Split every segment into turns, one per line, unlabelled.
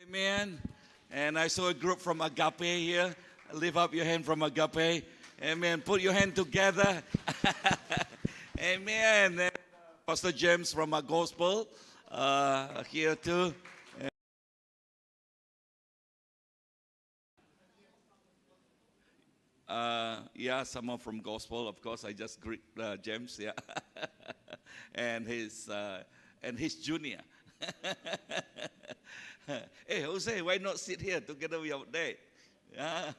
Amen. And I saw a group from Agape here. Lift up your hand from Agape. Amen. Put your hand together. Amen. And, Pastor James from our gospel here too. Yeah, someone from gospel, of course. I just greet James, yeah, and his and his junior. hey, Jose, why not sit here together with your dad? Yeah,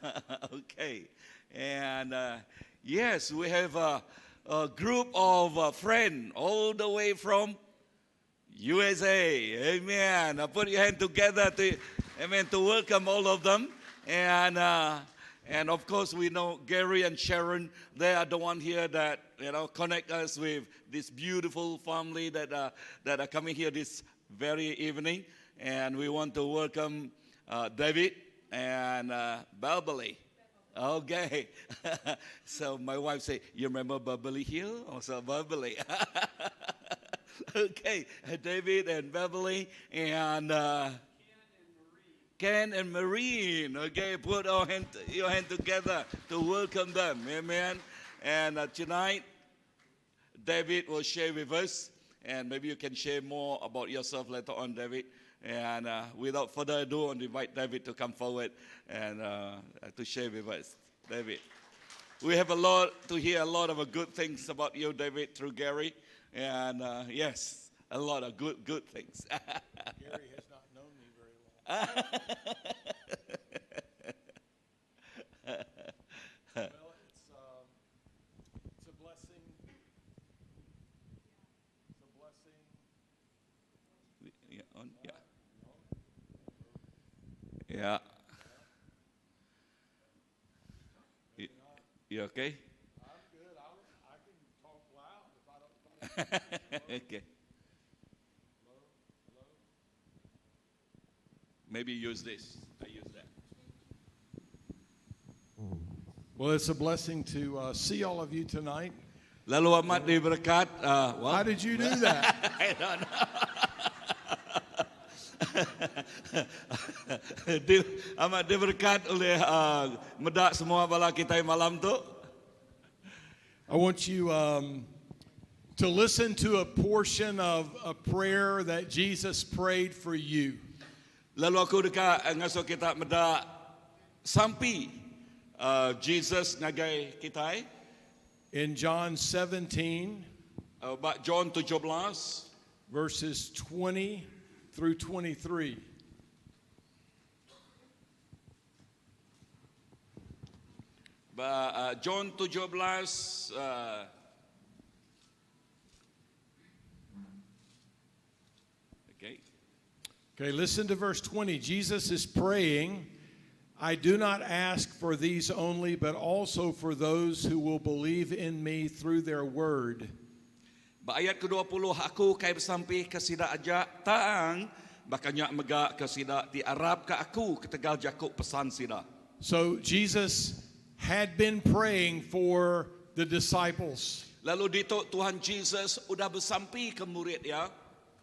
okay. And yes, we have a, a group of friends all the way from USA. Amen. Put your hand together to, amen, to welcome all of them. And and of course, we know Gary and Sharon. They are the one here that you know connect us with this beautiful family that that are coming here this very evening. And we want to welcome David and Beverly. Okay. so my wife say, "You remember Beverly Hill?" Also Beverly. okay, David and Beverly and Ken and Marine. Okay, put our hand, your hand together to welcome them. Amen. And tonight, David will share with us, and maybe you can share more about yourself later on, David. And without further ado, I invite David to come forward and to share with us. David. We have a lot to hear a lot of good things about you, David, through Gary. And yes, a lot of good, good things.
Gary has not known me very long. well, it's, it's a blessing. It's a blessing.
Yeah. On, yeah. Yeah. You, you okay?
I'm good. I'll, I can talk loud if I don't talk.
okay. Maybe use this. I use that.
Well, it's a blessing to see all of you tonight.
Lalu amat diberkat. Well,
How did you do that?
I don't know. Di, amat diberkat oleh medak semua bala kita malam tu.
I want you to listen to a portion of a prayer that Jesus prayed for you.
Lalu aku dekat ngasuh kita medak sampi Jesus ngagai kita.
In John 17,
Bak John 17
verses 20 through 23.
Ba, John 17 okay.
Okay, listen to verse 20. Jesus is praying, I do not ask for these only, but also for those who will believe in me through their word.
Ba ayat ke-20 aku kai bersampi ke sida aja tang bakanya mega ke sida ti arap ke aku ketegal Jakub pesan sida.
So Jesus had been praying for the disciples.
Lalu dito Tuhan Jesus udah bersampi ke murid ya.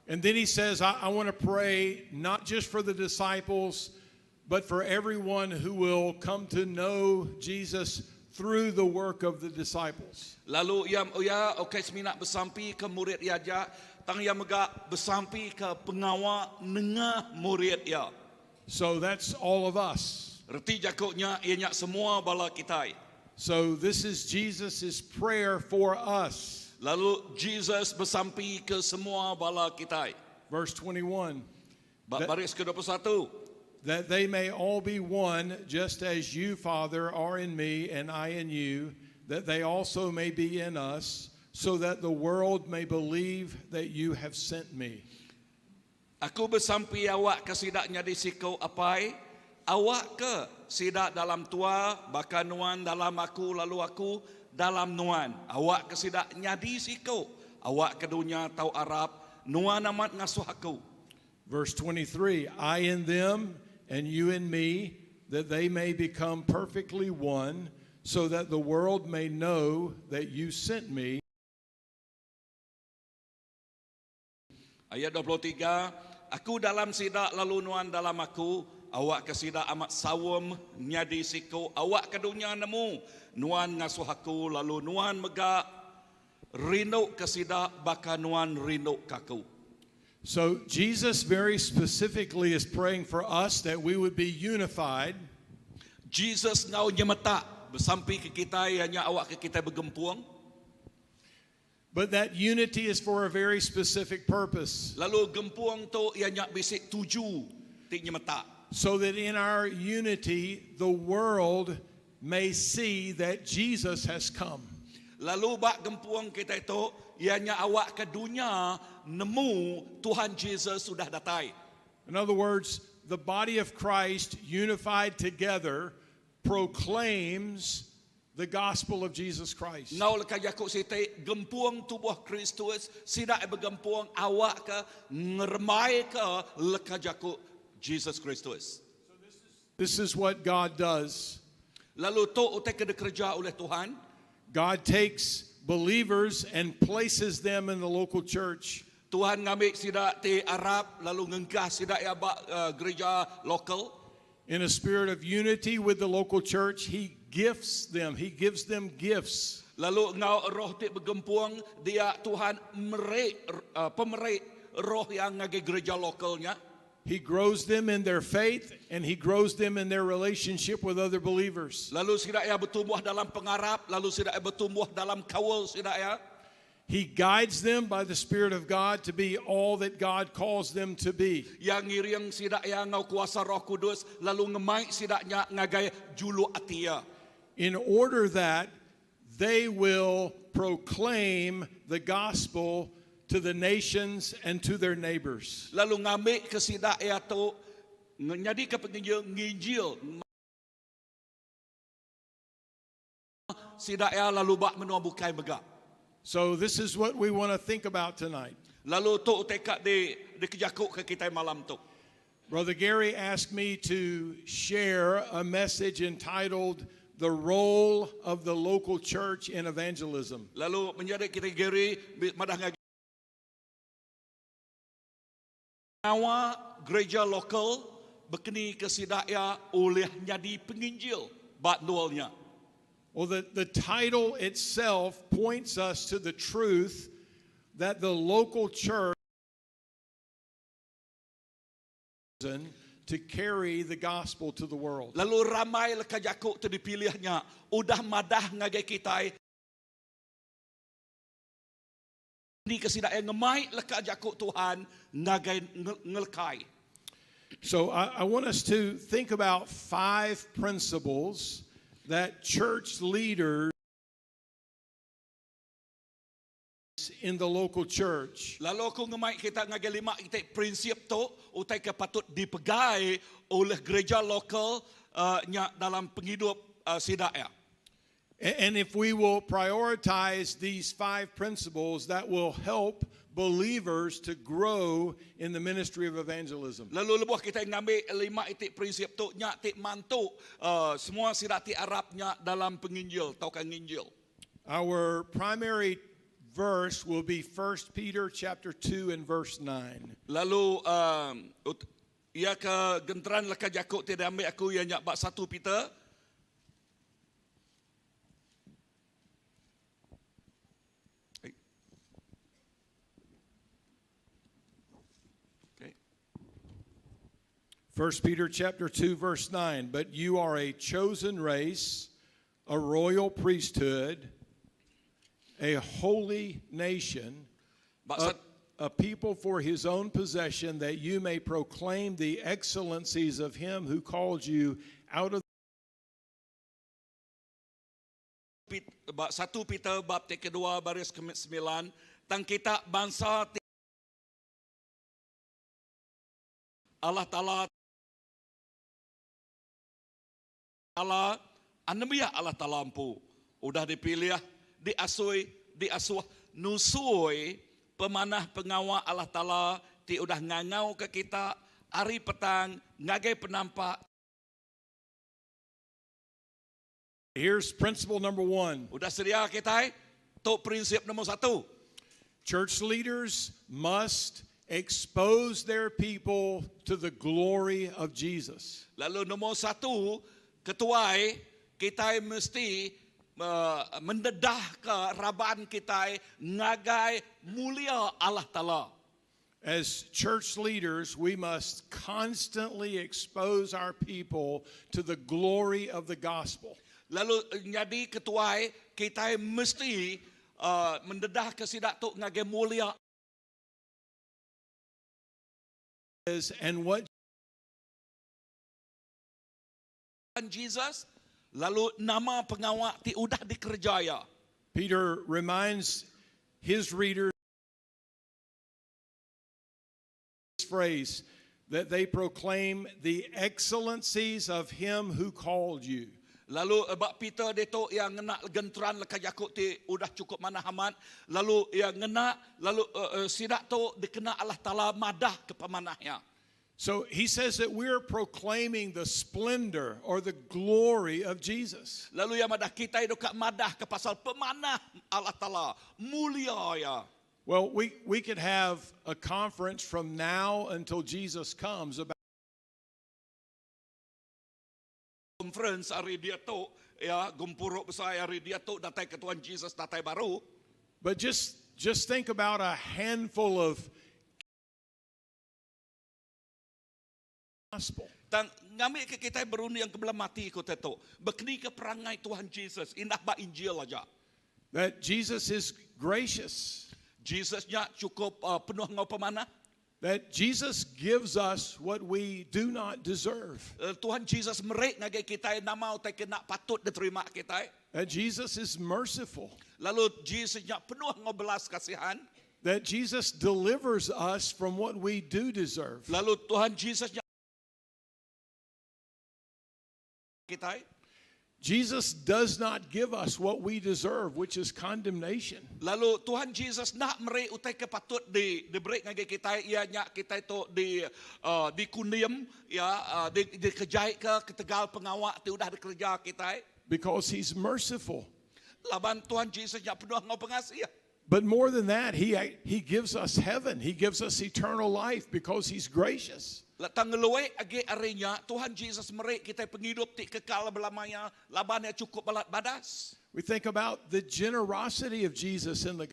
And then he says, I want to pray not just for the disciples, but for everyone who will come to know Jesus through the work of the disciples.
Lalu ia ia okey semina bersampi ke murid ia aja, tang ia mega bersampi ke pengawa nengah murid ia.
So that's all of us.
Reti jakuknya ianya semua bala kita.
So this is Jesus' prayer for us.
Lalu Jesus bersampi ke semua bala kita.
Verse 21
Ba baris ke-21.
that they may all be one, just as you, Father, are in me and I in you, that they also may be in us, so that the world may believe that you have sent me.
Aku bersampi awak ke sidak nyadi siko apai, awak ke sidak dalam tua, baka nuan dalam aku lalu aku dalam nuan. Awak ke sidak nyadi siko, awak ke dunia tau arap, nuan amat ngasuh aku.
Verse 23 I in them, and you in me, that they may become perfectly one, so that the world may know that you sent me.
Ayat 23, Aku dalam sida lalu nuan dalam aku, awakka sida amat saum nyadi siku, awakka dunya nemu nuan ngasuh aku lalu nuan mega rinduka sida baka nuan rinduka aku.
So Jesus very specifically is praying for us that we would be unified.
Jesus ngau nyemetak besampi ke kita ianya awak ke kita bergempung.
But that unity is for a very specific purpose.
Lalu gempung tu ianya bisi tuju ti nyemetak.
So that in our unity, the world may see that Jesus has come.
Lalu bak gempung kita itu ianya awak ke dunia nemu Tuhan Jesus sudah datai.
In other words, the body of Christ unified together proclaims the gospel of Jesus Christ.
Ngau leka jaku siti gempung tubuh Kristus sida bergempung awak ke ngeremai ke leka jaku Jesus Kristus.
This is what God does.
Lalu tu utai ke dikerja oleh Tuhan.
God takes believers and places them in the local church.
Tuhan ngambil sida ti arap lalu ngengkah sida ya ba gereja lokal.
In a spirit of unity with the local church, he gifts them. He gives them gifts.
Lalu ngau roh ti bergempung dia Tuhan merik pemerik roh yang ngagai gereja lokalnya.
He grows them in their faith and he grows them in their relationship with other believers.
Lalu sida ya bertumbuh dalam pengarap, lalu sida ya bertumbuh dalam kawal sida ya.
He guides them by the Spirit of God to be all that God calls them to be.
Yang ngiring sida ya ngau kuasa Roh Kudus lalu ngemai sidaknya ngagai julu atia.
In order that they will proclaim the gospel to the nations and to their neighbors.
Lalu ngambil ke sidak ya tu nyadi ke penginjil nginjil sidak ya lalu bak menua bukai mega.
So this is what we want to think about tonight.
Lalu tu tekak di dikejakuk ke kita malam tu.
Brother Gary asked me to share a message entitled The Role of the Local Church in Evangelism.
Lalu menjadi kita Gary madah ngagi Awa gereja lokal berkeni ke sidak ya oleh jadi penginjil bak nualnya.
Well, the title itself points us to the truth that the local church to carry the gospel to the world.
Lalu ramai leka jakuk tu dipilihnya udah madah ngagai kita ni ke sidak yang ngemai leka jakuk Tuhan ngagai ngelekai.
So I want us to think about 5 principles that church leaders in the local church.
Lalu aku ngemai kita ngagai 5 itik prinsip tu utai ke patut dipegai oleh gereja lokal nya dalam penghidup sidak ya.
And if we will prioritize these 5 principles, that will help believers to grow in the ministry of evangelism.
Lalu lebuh kita ngambil 5 itik prinsip tu nya tik mantu semua sidak ti Arab nya dalam penginjil tauka nginjil.
Our primary verse will be 1 Peter chapter 2 and verse 9.
Lalu ia ke genteran leka jakuk ti diambil aku ia nya bab 1 Peter. Okay.
1 Peter chapter 2 verse 9, but you are a chosen race, a royal priesthood, a holy nation, a people for his own possession, that you may proclaim the excellencies of him who called you out of
1 Peter bab ti kedua baris ke-9, tang kita bangsa ti Allah Ta'ala Allah anemia Allah Ta'ala empu udah dipilih diasui diasuh nusui pemanah pengawal Allah Ta'ala ti udah ngangau ke kita hari petang ngagai penampak.
Here's principle number 1.
Udah sedia kita? Tok prinsip nombor 1.
Church leaders must expose their people to the glory of Jesus.
Lalu nombor satu, ketuai kita mesti mendedah ke raban kita ngagai mulia Allah Taala.
As church leaders, we must constantly expose our people to the glory of the gospel.
Lalu jadi ketuai kita mesti mendedah ke sidak tu ngagai mulia
And what
Jesus lalu nama pengawak ti udah dikerjaya.
Peter reminds his readers phrase that they proclaim the excellencies of him who called you.
Lalu bak Peter dia tu yang ngena genteran leka jakuk ti udah cukup mana hamat. Lalu yang ngena lalu sidak tu dikena Allah Taala madah ke pemanahnya.
So he says that we're proclaiming the splendor or the glory of Jesus.
Lalu yang madah kita itu kat madah ke pasal pemanah Allah Taala mulia ya.
Well, we could have a conference from now until Jesus comes about
conference hari dia tu ya gempuruk besar hari dia tu datai ke Tuhan Jesus datai baru.
But just think about a handful of gospel.
Tang ngambil ke kita beruni yang kebelah mati ko teto. Bekni ke perangai Tuhan Jesus indah ba Injil aja.
That Jesus is gracious.
Jesusnya cukup penuh ngau pemanah.
That Jesus gives us what we do not deserve.
Tuhan Jesus merik ngagai kita nama utai kena patut diterima kita.
That Jesus is merciful.
Lalu Jesusnya penuh ngau belas kasihan.
That Jesus delivers us from what we do deserve.
Lalu Tuhan Jesusnya kita.
Jesus does not give us what we deserve, which is condemnation.
Lalu Tuhan Jesus nak meri utai ke patut di diberi ngagai kita ia nya kita itu di dikundiam ya di dikejai ke ketegal pengawak ti udah dikerja kita.
Because he's merciful.
Laban Tuhan Jesus nya penuh ngau pengasih.
But more than that, he gives us heaven. He gives us eternal life because he's gracious.
Latang ngeluai agi arinya Tuhan Jesus meri kita penghidup ti kekal belamanya laban yang cukup balat badas.
We think about the generosity of Jesus in the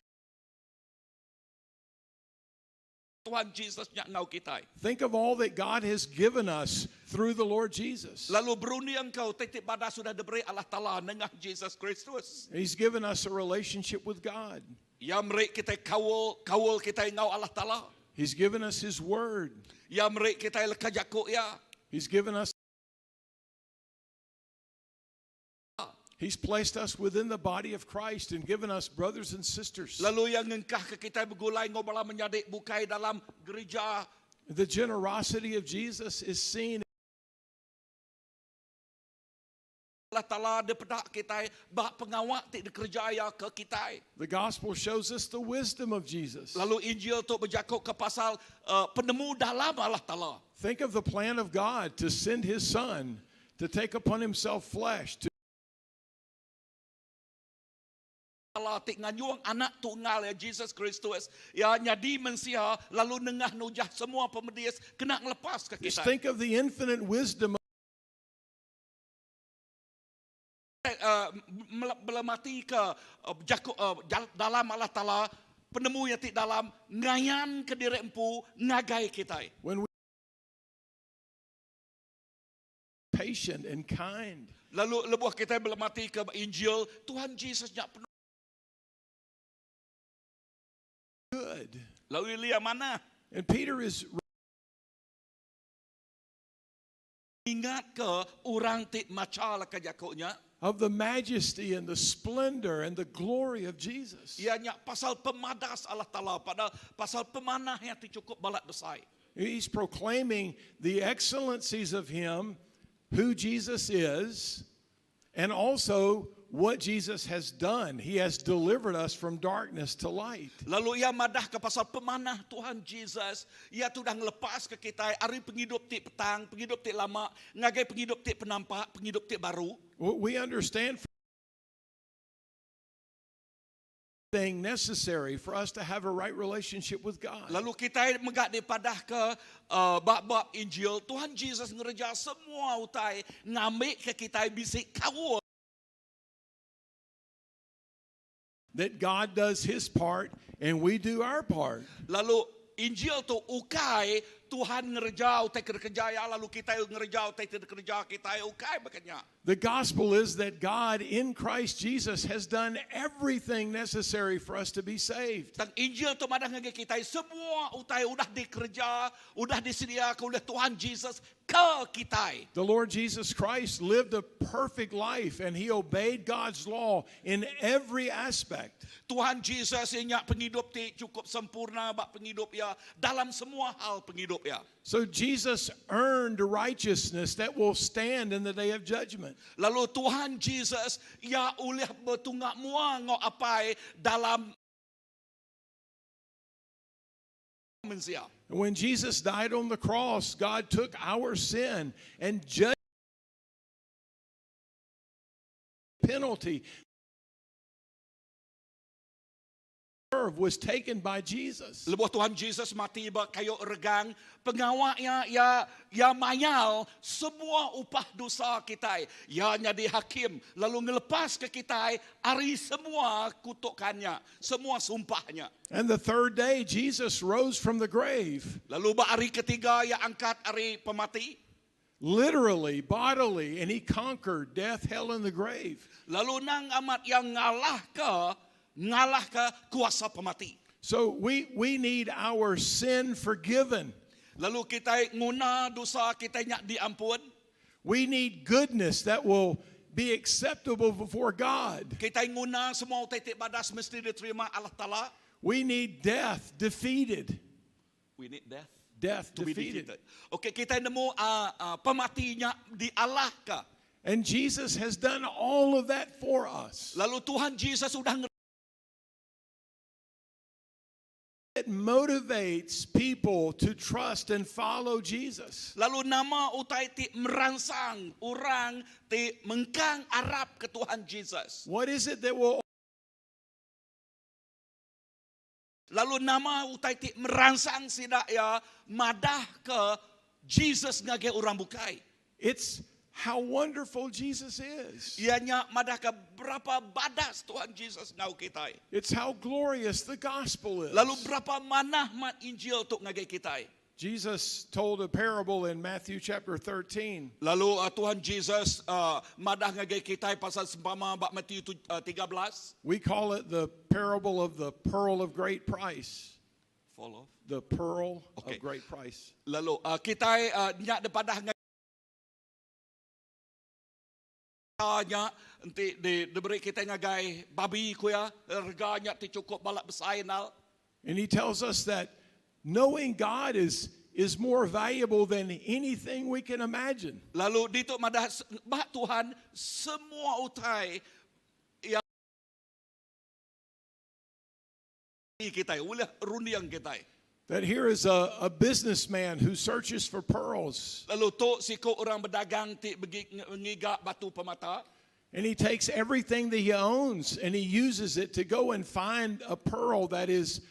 Tuhan Jesus nya ngau kita.
Think of all that God has given us through the Lord Jesus.
Lalu beruni engkau titik badas sudah diberi Allah Taala nengah Jesus Kristus.
He's given us a relationship with God.
Ya meri kita kawul, kawul kita ngau Allah Taala.
He's given us his word.
Ya meri kita leka jakuk ya.
He's given us. He's placed us within the body of Christ and given us brothers and sisters.
Lalu yang ngengkah ke kita bergulai ngobala menyadik bukai dalam gereja.
The generosity of Jesus is seen.
Allah Taala dia pedak kita bak pengawak ti dikerja ya ke kita.
The gospel shows us the wisdom of Jesus.
Lalu Injil tu berjakuk ke pasal penemu dalam Allah Taala.
Think of the plan of God to send his son to take upon himself flesh to
Allah ti nganyuang anak tunggal ya Jesus Kristus ya nyadi mensia lalu nengah nujah semua pemedias kena ngelepas ke
Just
kita.
think of the infinite wisdom
Belemati ke jakuk dalam Allah Taala penemu yang ti dalam ngayan ke diri empu ngagai kita.
When we patient and kind.
Lalu lebuh kita belemati ke Injil Tuhan Jesus nyak penuh
good.
Lalu Elia mana?
And Peter is
ingat ke orang ti maca lah ke jakuknya?
Of the majesty and the splendor and the glory of Jesus.
Ia nyak pasal pemadas Allah Taala pada pasal pemanah yang ti cukup balat besar.
He's proclaiming the excellencies of him, who Jesus is, and also what Jesus has done. He has delivered us from darkness to light.
Lalu ia madah ke pasal pemanah Tuhan Jesus. Ia tu dah ngelepas ke kita ari penghidup ti petang, penghidup ti lama, ngagai penghidup ti penampak, penghidup ti baru.
We understand Thing necessary for us to have a right relationship with God.
Lalu kitai mega dipadahka ba bab Injil, Tuhan Jesus ngereja semua utai ngambika kitai bisi kaul.
That God does his part and we do our part.
Lalu Injil tu ukai Tuhan ngereja utai ke dikereja iya lalu kitai ngereja utai ti dikereja kitai ukai baka nya.
The gospel is that God in Christ Jesus has done everything necessary for us to be saved.
Tang Injil tu madah ngagai kitai semua utai udah dikereja, udah disediaka ulih Tuhan Jesus ke kitai.
The Lord Jesus Christ lived a perfect life and he obeyed God's law in every aspect.
Tuhan Jesus iya nya pengidup ti chukup sempurna ba pengidup iya dalam semua hal pengidup iya.
So Jesus earned righteousness that will stand in the day of judgment.
Lalu Tuhan Jesus iya ulih betunga mua enggau Apai dalam mensia.
When Jesus died on the cross, God took our sin and judged penalty was taken by Jesus.
Lebuh Tuhan Jesus mati ba kayu regang, pengawa iya iya iya mayal semua upah dosa kitai. Iya nyadi hakim lalu ngelepaska kitai ari semua kutukan nya, semua sumpah nya.
And the third day Jesus rose from the grave.
Lalu ba hari ketiga iya angkat ari pemati.
Literally, bodily, and he conquered death, hell, and the grave.
Lalu nang amat iya ngalahka ngalahka kuasa pemati.
So we we need our sin forgiven.
Lalu kitai nguna dosa kitai nya diampun.
We need goodness that will be acceptable before God.
Kitai nguna semua utai ti badas mesti diterima Allah Taala.
We need death defeated.
We need death.
Death
to be
defeated.
defeated. Okey, kitai nemu pemati nya dialahka.
And Jesus has done all of that for us.
Lalu Tuhan Jesus udah
It motivates people to trust and follow Jesus.
Lalu nama utai ti meransang orang ti mengkang arap ke Tuhan Jesus?
What is it that will
Lalu nama utai ti meransang sida iya madahka Jesus ngagai orang bukai?
It's how wonderful Jesus is.
Iya nya madahka berapa badas Tuhan Jesus enggau kitai.
It's how glorious the gospel is.
Lalu berapa manah mat Injil tu ngagai kitai.
Jesus told a parable in Matthew chapter 13.
Lalu Tuhan Jesus madah ngagai kitai pasal sempama ba Matthew 13.
We call it the parable of the pearl of great price.
Fall off.
The pearl
okay.
of great price.
Lalu kitai nya depadah ngagai nya enti di diberi kitai ngagai babi ku iya rega nya ti chukup bala besai nal.
And he tells us that knowing God is is more valuable than anything we can imagine.
Lalu ditu madah ba Tuhan semua utai iya kitai ulih runding kitai.
That here is a a businessman who searches for pearls.
Lalu tu siku orang bedagang ti begi ngiga batu pemata.
And he takes everything that he owns and he uses it to go and find a pearl that is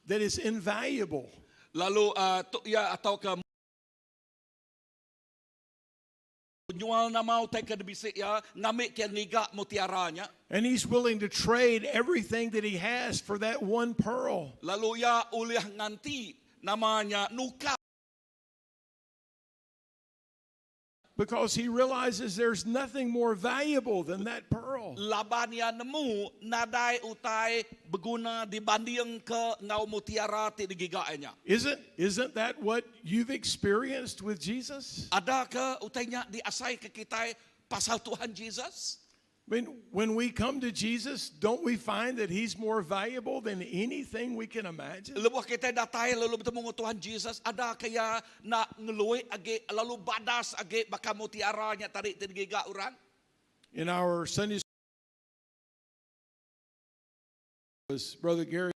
that is invaluable.
Lalu uh, tu iya atau ke nyual nama utai ke dibisi iya ngambi ke ngiga mutiara nya.
And he's willing to trade everything that he has for that one pearl.
Lalu iya ulih nganti nama nya nukar.
Because he realizes there's nothing more valuable than that pearl.
Laban iya nemu nadai utai beguna dibandingka enggau mutiara ti digiga iya nya.
Isn't, isn't that what you've experienced with Jesus?
Ada ke utai nya diasaika kitai pasal Tuhan Jesus?
I mean, when we come to Jesus, don't we find that he's more valuable than anything we can imagine?
Lebuh kitai datai lalu betemu enggau Tuhan Jesus, ada ke iya enda ngelui agi lalu badas agi baka mutiara nya tadi ti digiga orang?
In our Sunday was Brother Gary.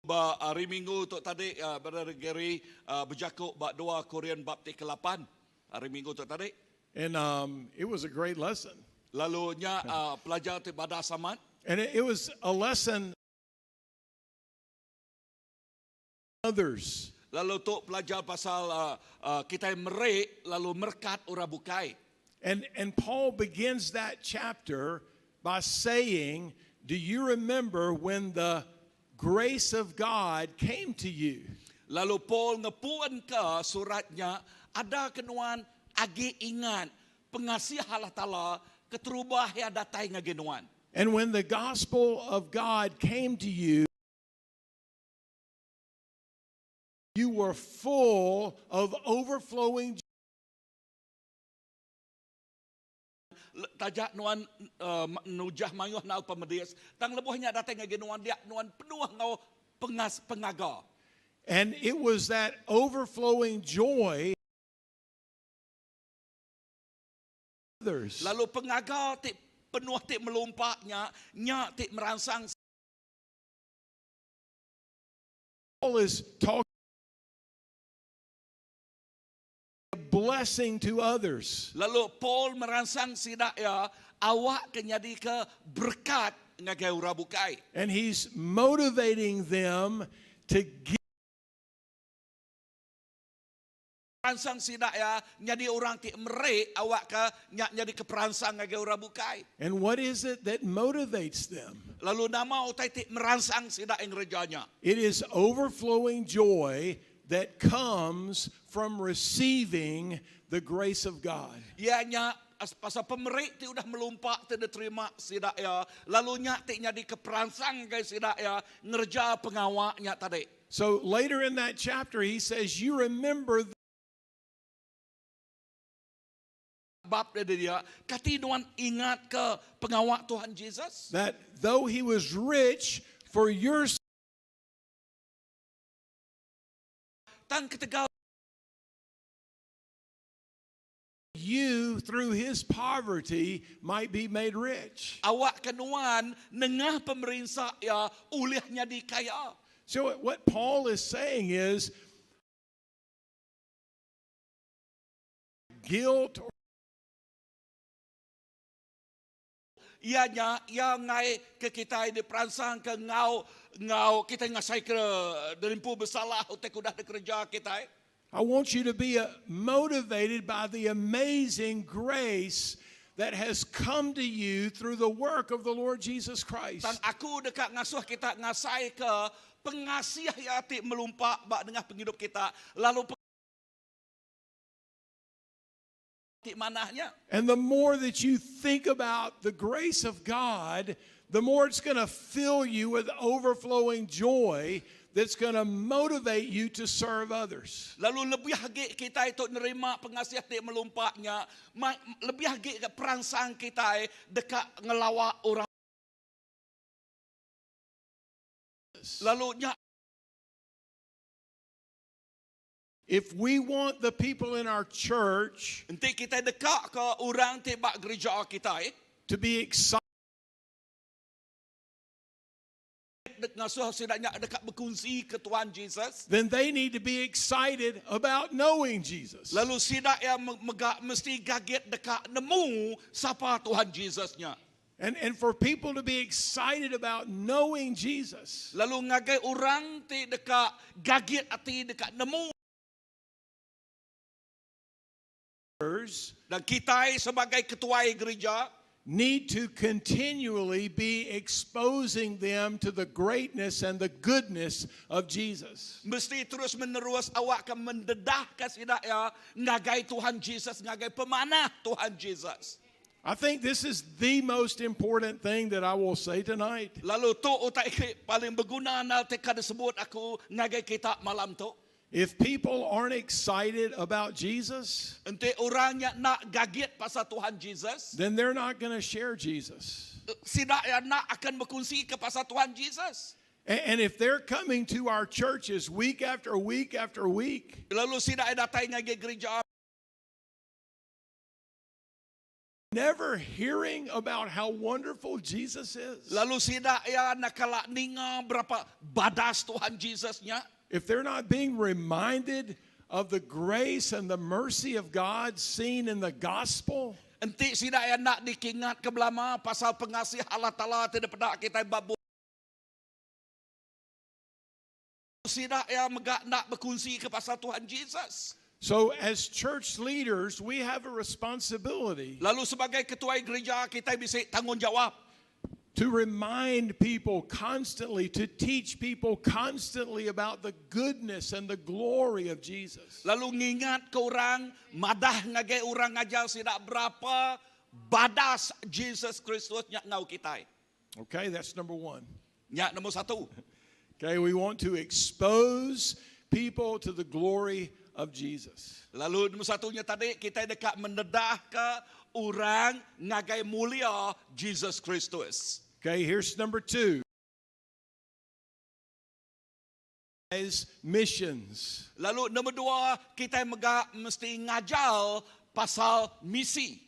Ba hari Minggu tu tadi, Brother Gary bejaku ba dua Korean bab ti kelapan hari Minggu tu tadi.
And um, it was a great lesson.
Lalu nya pelajar ti badas amat.
And it was a lesson others.
Lalu tu pelajar pasal kitai meri lalu merekat orang bukai.
And Paul begins that chapter by saying, Do you remember when the grace of God came to you?
Lalu Paul ngepunka surat nya ada ke nuan agi ingat pengasih Allah Taala keterubah ya datai ngagai nuan.
And when the gospel of God came to you, you were full of overflowing
Taja nuan nujah mayuh nau pemedis, tang lebuh nya datai ngagai nuan dia nuan penuh ngau pengas pengaga.
And it was that overflowing joy others.
Lalu pengaga ti penuh ti melumpak nya, nya ti meransang
Paul is talking a blessing to others.
Lalu Paul meransang sidak ya awak ke nyadi ke berkat ngagai orang bukai.
And he's motivating them to give
Peransang sidak ya nyadi orang ti meri awak ke nyadi ke peransang ngagai orang bukai.
And what is it that motivates them?
Lalu nama utai ti meransang sidak yang rejanya.
It is overflowing joy that comes from receiving the grace of God.
Ia nya pasal pemeri ti udah melumpak ti diterima sidak ya. Lalu nya ti nyadi ke peransang ngagai sidak ya ngerja pengawak nya tadi.
So later in that chapter he says, you remember
bab dia dia kati nuan ingat ke pengawak Tuhan Jesus
that though he was rich for your
tang ketegal
you through his poverty might be made rich.
Awak kenuan nengah pemerinsa ya ulih nyadi kaya.
So what Paul is saying is guilt
Ia nya ia ngai ke kita di peransang ke ngau ngau kita ngasai ke derimpu bersalah utai kudah dikerja kita.
I want you to be motivated by the amazing grace that has come to you through the work of the Lord Jesus Christ.
Tang aku dekat ngasuh kita ngasai ke pengasih ya ti melumpak bak dengah penghidup kita lalu ti manahnya.
And the more that you think about the grace of God, the more it's going to fill you with overflowing joy that's going to motivate you to serve others.
Lalu lebih agi kita itu nerima pengasih ti melumpaknya, lebih agi ke perangsang kita dekat ngelawa orang. Lalu nya
If we want the people in our church
enti kita dekat ke orang ti bak gereja kita
to be excited
ngasuh sidaknya dekat berkongsi ke Tuhan Jesus,
then they need to be excited about knowing Jesus.
Lalu sidak yang megak mesti kaget dekat nemu siapa Tuhan Jesusnya.
And for people to be excited about knowing Jesus.
Lalu ngagai orang ti dekat kaget ati dekat nemu. Dan kita sebagai ketua gereja
need to continually be exposing them to the greatness and the goodness of Jesus.
Mesti terus menerus awak ke mendedahkan sidak ya ngagai Tuhan Jesus, ngagai pemanah Tuhan Jesus.
I think this is the most important thing that I will say tonight.
Lalu tu utai ke paling berguna nal teka disebut aku ngagai kita malam tu.
If people aren't excited about Jesus,
enti orangnya nak gaget pasal Tuhan Jesus,
then they're not going to share Jesus.
Sidak ya nak akan berkongsi ke pasal Tuhan Jesus.
And if they're coming to our churches week after week after week,
lalu sidak ya datang ngagai gereja,
never hearing about how wonderful Jesus is.
Lalu sidak ya nak kalak ninga berapa badas Tuhan Jesusnya.
If they're not being reminded of the grace and the mercy of God seen in the gospel,
Enti sida iya enda dikingatka belama pasal pengasih Allah Taala ti dipeda kitai ba bup sida iya mega enda bekunsika pasal Tuhan Jesus.
So as church leaders, we have a responsibility
Lalu sebagai ketuai gerija kitai bisi tanggungjawap
to remind people constantly, to teach people constantly about the goodness and the glory of Jesus.
Lalu ngingatka orang, madah ngagai orang ngajar sida berapa badas Jesus Kristus nya enggau kitai.
Okay, that's number one.
Nya nombor satu.
Okay, we want to expose people to the glory of Jesus.
Lalu nombor satunya tadi, kitai deka mendedahka orang ngagai mulia Jesus Kristus.
Okay, here's number two. Is missions.
Lalu nombor dua, kitai mega mesti ngajar pasal misi.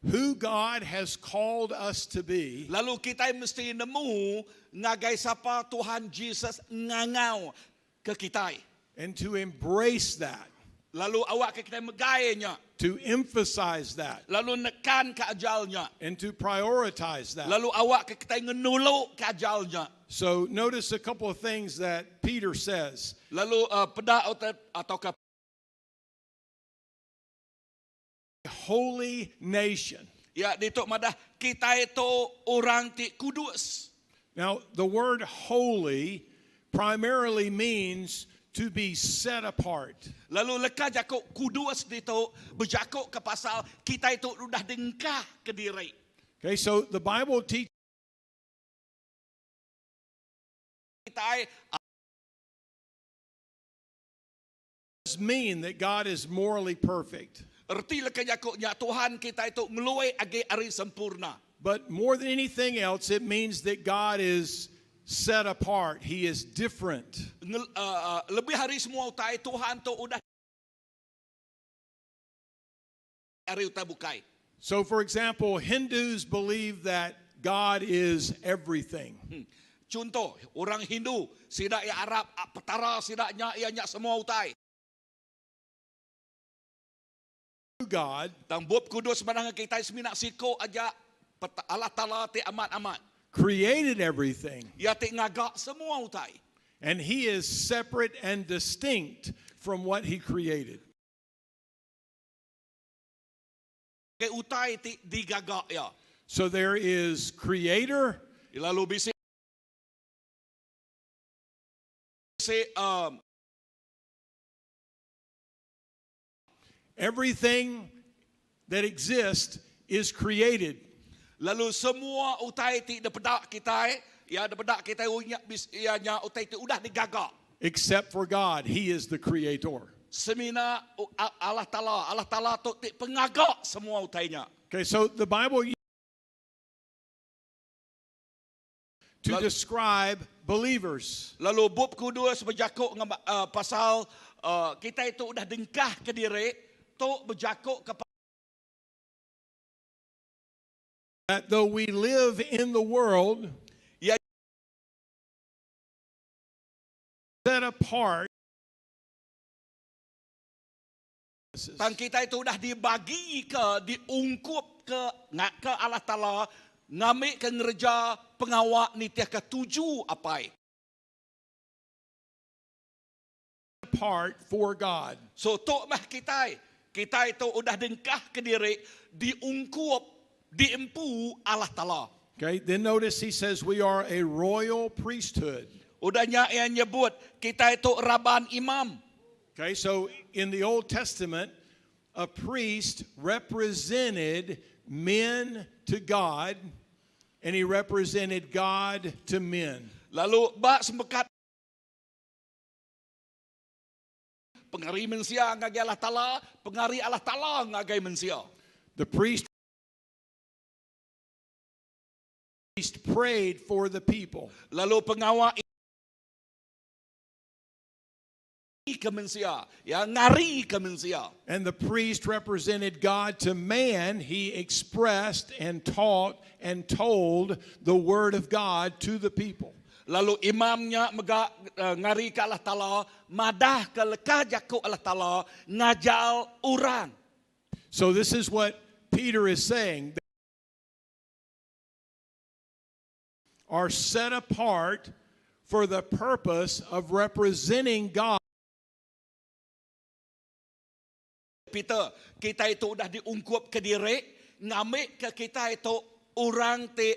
Who God has called us to be.
Lalu kitai mesti nemu ngagai sapa Tuhan Jesus ngangau ke kitai.
And to embrace that.
Lalu awak ke kitai megai nya.
To emphasize that.
Lalu nekan ke ajal nya.
And to prioritize that.
Lalu awak ke kitai ngenulu ke ajal nya.
So notice a couple of things that Peter says.
Lalu peda atau ke
Holy nation.
Ya ditu madah kitai tu orang ti kudus.
Now the word holy primarily means to be set apart.
Lalu leka jaku kudus ditu bejaku ke pasal kitai tu udah dengkah ke diri.
Okay, so the Bible teaches
kitai
mean that God is morally perfect.
Erti leka jaku nya Tuhan kitai tu ngeluai agi ari sempurna.
But more than anything else, it means that God is set apart. He is different.
Ngel, lebih hari semua utai Tuhan tu udah ari utai bukai.
So for example, Hindus believe that God is everything.
Contoh, orang Hindu, sida ya Arab, petara sida nya ia nya semua utai.
God
Tang Bup Kudus madah kitai semina siko aja Allah Taala ti amat-amat.
created everything.
Ia ti ngaga semua utai.
And he is separate and distinct from what he created.
Ke utai ti digaga ia.
So there is creator.
Lalu bisi
everything that exists is created.
Lalu semua utai ti dipeda kitai, ya dipeda kitai unya bis, ya nya utai ti udah digaga.
Except for God, he is the creator.
Semina Allah Taala, Allah Taala tu ti pengaga semua utainya.
Okay, so the Bible to describe believers.
Lalu Bup Kudus berjakuk dengan pasal kita itu udah dengkah ke diri, tu berjakuk ke
that though we live in the world,
ya
set apart.
Tang kita itu udah dibagi ke, diungkup ke, ngak ke Allah Taala, ngamik ke ngereja pengawak nitiah ke tuju apai.
Apart for God.
So tok mah kita, kita itu udah dengkah ke diri, diungkup, diempu Allah Taala.
Okay, then notice he says we are a royal priesthood.
Udahnya ia nyebut kita itu raban imam.
Okay, so in the Old Testament, a priest represented men to God, and he represented God to men.
Lalu bak semekat pengari mensia ngagai Allah Taala, pengari Allah Taala ngagai mensia.
The priest prayed for the people.
Lalu pengawak ke mensia, ya ngari ke mensia.
And the priest represented God to man. He expressed and taught and told the word of God to the people.
Lalu imamnya mega ngari ke Allah Taala madah ke leka jaku Allah Taala ngajar orang.
So this is what Peter is saying. Are set apart for the purpose of representing God.
Peter, kita itu udah diungkup ke diri, ngambil ke kita itu orang ti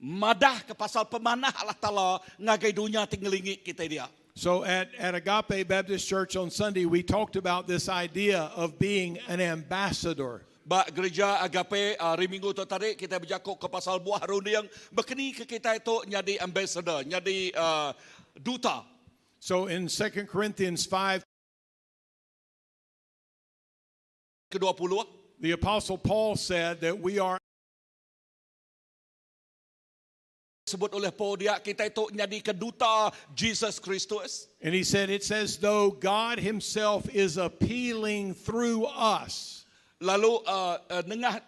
madah ke pasal pemanah Allah Taala ngagai dunia tinggelingi kita dia.
So at Agape Baptist Church on Sunday, we talked about this idea of being an ambassador.
Ba gereja Agape hari Minggu tu tadi kita berjakuk ke pasal buah runding berkeni ke kita itu jadi ambassador, jadi duta.
So in 2 Corinthians 5
ke-20,
the Apostle Paul said that we are
sebut oleh Paul dia kita itu jadi keduta Jesus Kristus.
And he said it's as though God himself is appealing through us.
Lalu nengah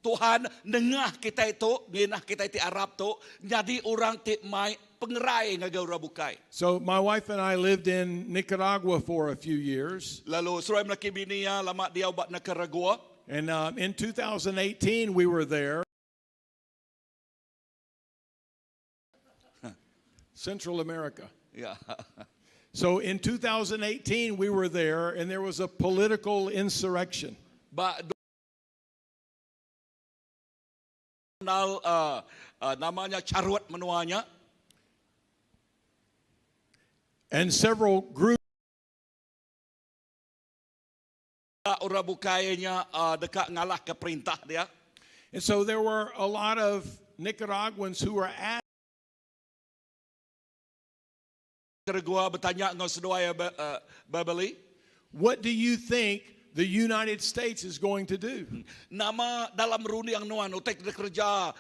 Tuhan nengah kita itu, ngenah kita itu Arab tu jadi orang ti mai pengerai ngagai orang bukai.
So my wife and I lived in Nicaragua for a few years.
Lalu seruai melaki bini ya lama dia ubat Nicaragua.
And in 2018 we were there. Central America.
Ya.
So in 2018 we were there and there was a political insurrection.
Ba Donald, namanya carut menuanya.
And several groups
orang bukainya dekat ngalah ke perintah dia.
And so there were a lot of Nicaraguans who were at
Nicaragua bertanya dengan seduai Beverly.
What do you think the United States is going to do?
Nama dalam rundi yang nuan utek kerja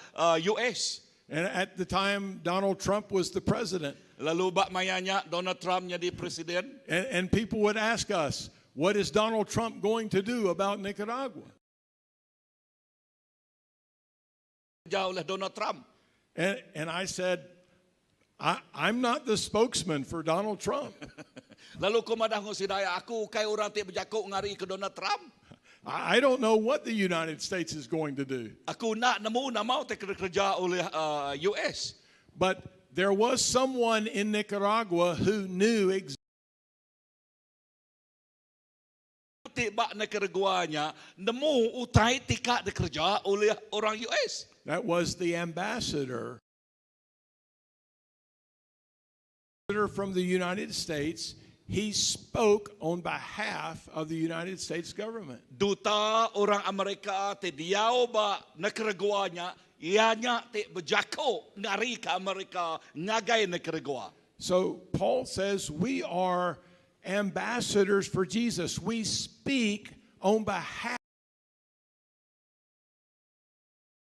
US.
And at the time Donald Trump was the president.
Lalu bak mayanya Donald Trump jadi presiden.
And people would ask us, what is Donald Trump going to do about Nicaragua?
Jauh oleh Donald Trump.
And I said, I'm not the spokesman for Donald Trump.
Lalu ku madah ngusidaya aku kai orang ti berjakuk ngari ke Donald Trump.
I don't know what the United States is going to do.
Aku nak nemu nama te kerja oleh US.
But there was someone in Nicaragua who knew
exactly bak Nicaraguanya nemu utai tika dikerja oleh orang US.
That was the ambassador from the United States. He spoke on behalf of the United States government.
Duta orang Amerika te diau ba Nicaraguanya ianya te berjako ngari ke Amerika ngagai Nicaragua.
So Paul says we are ambassadors for Jesus. We speak on behalf.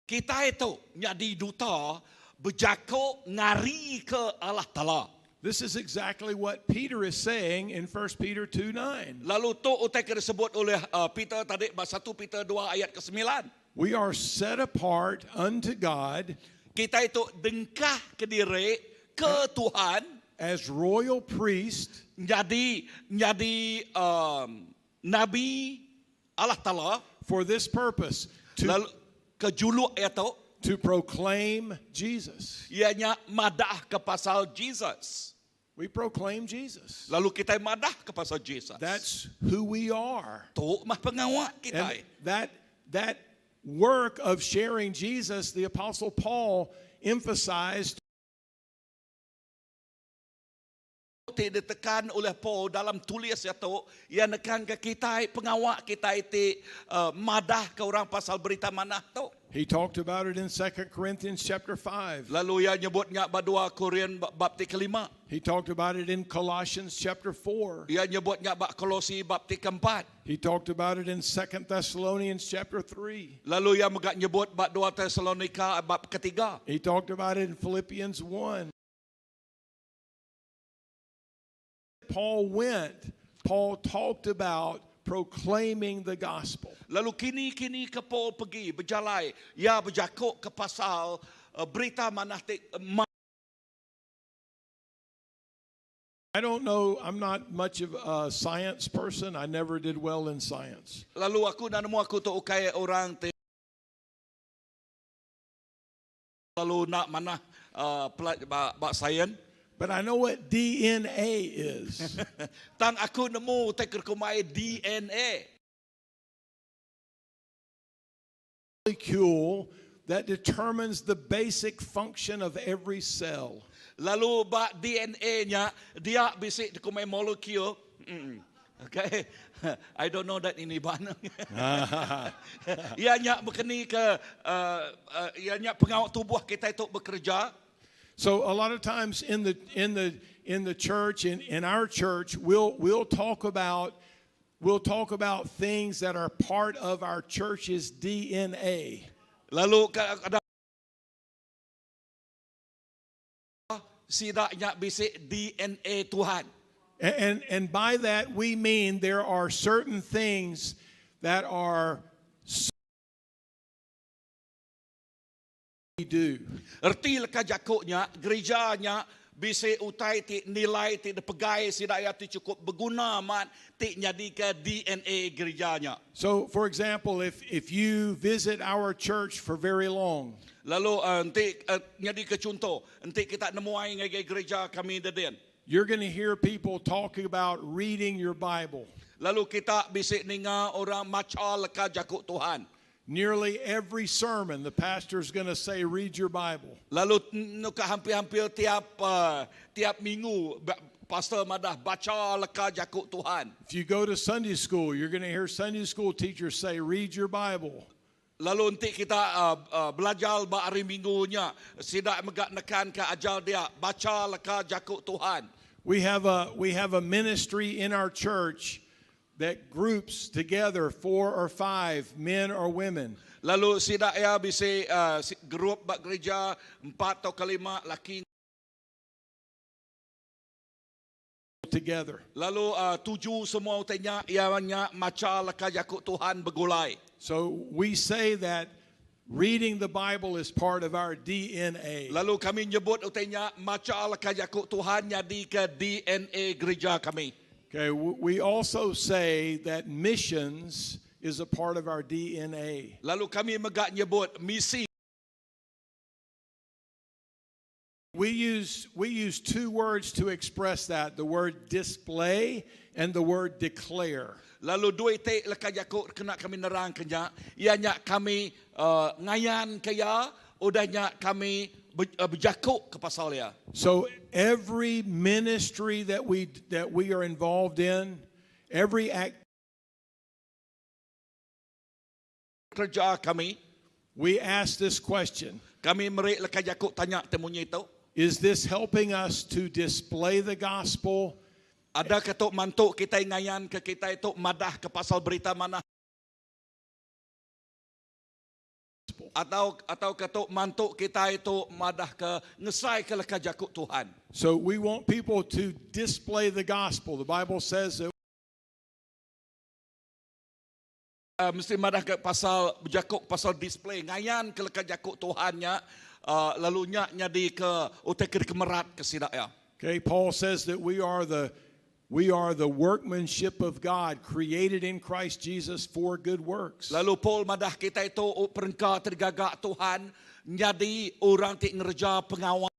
Kita itu jadi duta berjako ngari ke Allah Taala.
This is exactly what Peter is saying in 1 Peter 2:9.
Lalu tu utai ke disebut oleh Peter tadi 1 Peter 2 ayat ke-9.
We are set apart unto God.
Kita itu dengkah ke diri ke Tuhan
as royal priest,
jadi nabi Allah Taala
for this purpose,
lalu ke juluk itu
to proclaim Jesus.
Ianya madah ke pasal Jesus.
We proclaim Jesus.
Lalu kita madah ke pasal Jesus.
That's who we are.
Tu mah pengawak kita.
And that work of sharing Jesus, the Apostle Paul emphasized.
Ti ditekan oleh Paul dalam tulis itu, ia nekan ke kita, pengawak kita itu madah ke orang pasal berita manah tu.
He talked about it in 2 Corinthians chapter 5.
Lalu ia nyebutnya bab 2 Korintus bab ti kelima.
He talked about it in Colossians chapter 4.
Ia nyebutnya bab Kolosi bab ti keempat.
He talked about it in 2 Thessalonians chapter 3.
Lalu ia megak nyebut bab 2 Thessalonika bab ketiga.
He talked about it in Philippians 1. Paul went, Paul talked about proclaiming the gospel.
Lalu kini-kini ke Paul pergi berjalai, ia berjakuk ke pasal berita manah te,
I don't know, I'm not much of a science person. I never did well in science.
Lalu aku enda nemu aku tu ukai orang ti lalu enda manah ba sains.
But I know what DNA is.
Tang aku nemu utai ke dikumbai DNA.
Molecule that determines the basic function of every cell.
Lalu ba DNA nya dia bisi dikumbai molekul. Okay. I don't know that in Iban. Iya nya bekeni ke iya nya pengawa tubuh kitai tu bekereja.
So a lot of times in the in the in the church in in our church we'll talk about we'll talk about things that are part of our church's DNA.
Lalu kada sida nya bisi DNA Tuhan.
And and by that we mean there are certain things that are we do.
Reti leka jaku nya, gerija nya bisi utai ti nilai ti dipegai sida iya ti chukup beguna amat ti nyadika DNA gerija nya.
So for example, if if you visit our church for very long,
Lalu enti nyadika chunto, enti kita nemuai ngagai gerija kami dedin.
You're going to hear people talking about reading your Bible.
Lalu kita bisi ninga orang macha leka jaku Tuhan.
Nearly every sermon, the pastor is going to say, Read your Bible.
Lalu nuka hampir-hampir tiap tiap minggu pastor madah bacha leka jaku Tuhan.
If you go to Sunday school, you're going to hear Sunday school teachers say, Read your Bible.
Lalu enti kita belajar ba hari minggu nya, sida mega nekan ke ajar dia, bacha leka jaku Tuhan.
We have a we have a ministry in our church that groups together four or five men or women.
Lalu sida iya bisi group ba gereja empat tauka lima laki
together.
Lalu tuju semua utai nya iya nya macha leka jaku Tuhan begulai.
So we say that reading the Bible is part of our DNA.
Lalu kami nyebut utai nya macha leka jaku Tuhan nyadika DNA gereja kami.
Okay, we also say that missions is a part of our DNA.
Lalu kami mega nyebut misi.
We use we use two words to express that, the word display and the word declare.
Lalu dua iti leka jaku kena kami nerangka nya, iya nya kami ngayanka iya, udah nya kami bejaku ke pasal iya.
So every ministry that we that we are involved in, every act
Kereja kami.
We ask this question.
Kami meri leka jaku tanya ti munyi tu.
Is this helping us to display the gospel?
Ada ke tu mantu kitai ngayan ke kitai tu madah ke pasal berita manah? Atau atau ke tu mantu kitai tu madah ke ngesai ke leka jaku Tuhan?
So we want people to display the gospel. The Bible says that
Mesti madah ke pasal bejaku pasal display ngayan ke leka jaku Tuhan nya lalu nya nyadi ke utai ke dikemerat ke sida iya.
Okay, Paul says that we are the we are the workmanship of God created in Christ Jesus for good works.
Lalu Paul madah kitai tu perengka ti digaga Tuhan nyadi orang ti ngereja pengawa.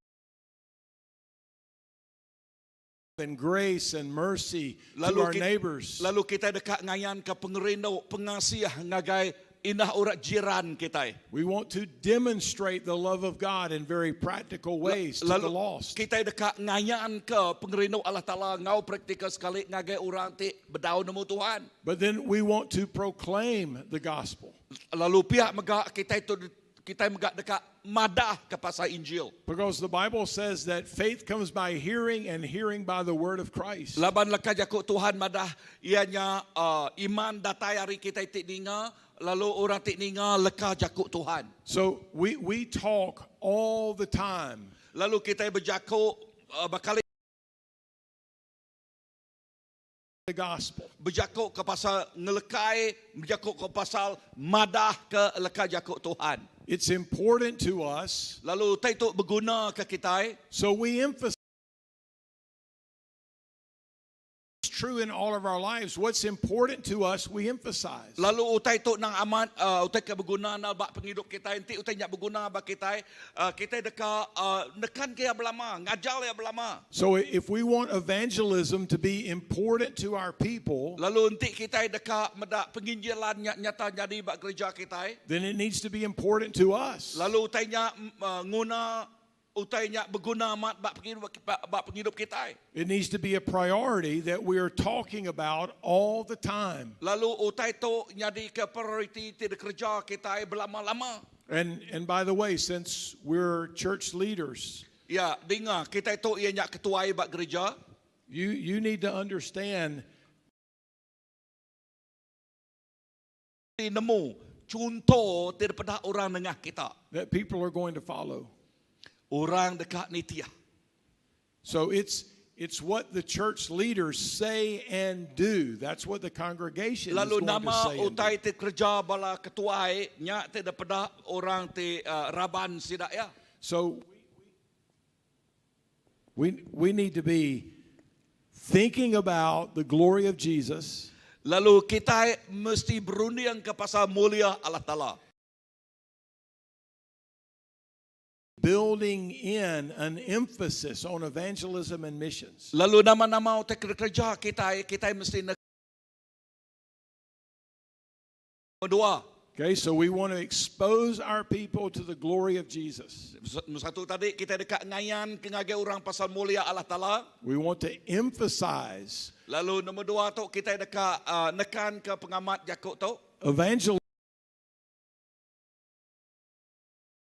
And grace and mercy to our neighbors.
Lalu kitai deka ngayanka pengerindu, pengasih ngagai indah orang jiran kitai.
We want to demonstrate the love of God in very practical ways to the
Lalu
lost.
kitai deka ngayanka pengerindu Allah Taala enggau praktikal sekali ngagai orang ti bedau nemu Tuhan.
But then we want to proclaim the gospel.
Lalu pia mega kitai tu kitai mega deka madah ke pasal Injil.
Because the Bible says that faith comes by hearing and hearing by the word of Christ.
Laban leka jaku Tuhan madah iya nya uh, iman datai ari kitai ti ninga lalu orang ti ninga leka jaku Tuhan.
So we, we talk all the time.
Lalu kitai bejaku uh, bakali
the gospel.
Bejaku ke pasal ngelekai, bejaku ke pasal madah ke leka jaku Tuhan.
It's important to us.
Lalu utai tu beguna ke kitai.
So we emphasize. true in all of our lives. What's important to us, we emphasize.
Lalu utai tu nang amat utai ke beguna na ba pengidup kita enti utai nya beguna ba kita kita deka nekan ke ya belama ngajal ya belama.
So if we want evangelism to be important to our people,
Lalu enti kita deka meda penginjilan nyata jadi ba gereja kita,
then it needs to be important to us.
Lalu utai nya nguna utai nya beguna amat ba pengidup ba pengidup kita.
It needs to be a priority that we are talking about all the time.
Lalu utai tu jadi ke priority ti kerja kita belama-lama.
And by the way, since we're church leaders,
Ya, dengar kita itu ia nyak ketuai ba gereja.
you need to understand
Ti nemu contoh ti daripada orang nengah kita.
that people are going to follow.
Orang dekat ni tiah.
So it's what the church leaders say and do. That's what the congregation is
Lalu
going to
nama
say and do.
utai ti kerja bala ketuai nyak ti daripada orang ti raban sidak ya.
So we need to be thinking about the glory of Jesus.
Lalu kita mesti berunding ke pasal mulia Allah Taala.
Building in an emphasis on evangelism and missions.
Lalu nama-nama utai kerja kita kita mesti nak dua.
Okay, so we want to expose our people to the glory of Jesus.
Satu tadi kita dekat ngayan ke ngagai orang pasal mulia Allah Taala.
We want to emphasize
Lalu nombor dua tu kita dekat nekan ke pengamat Jakub tu.
evangelism,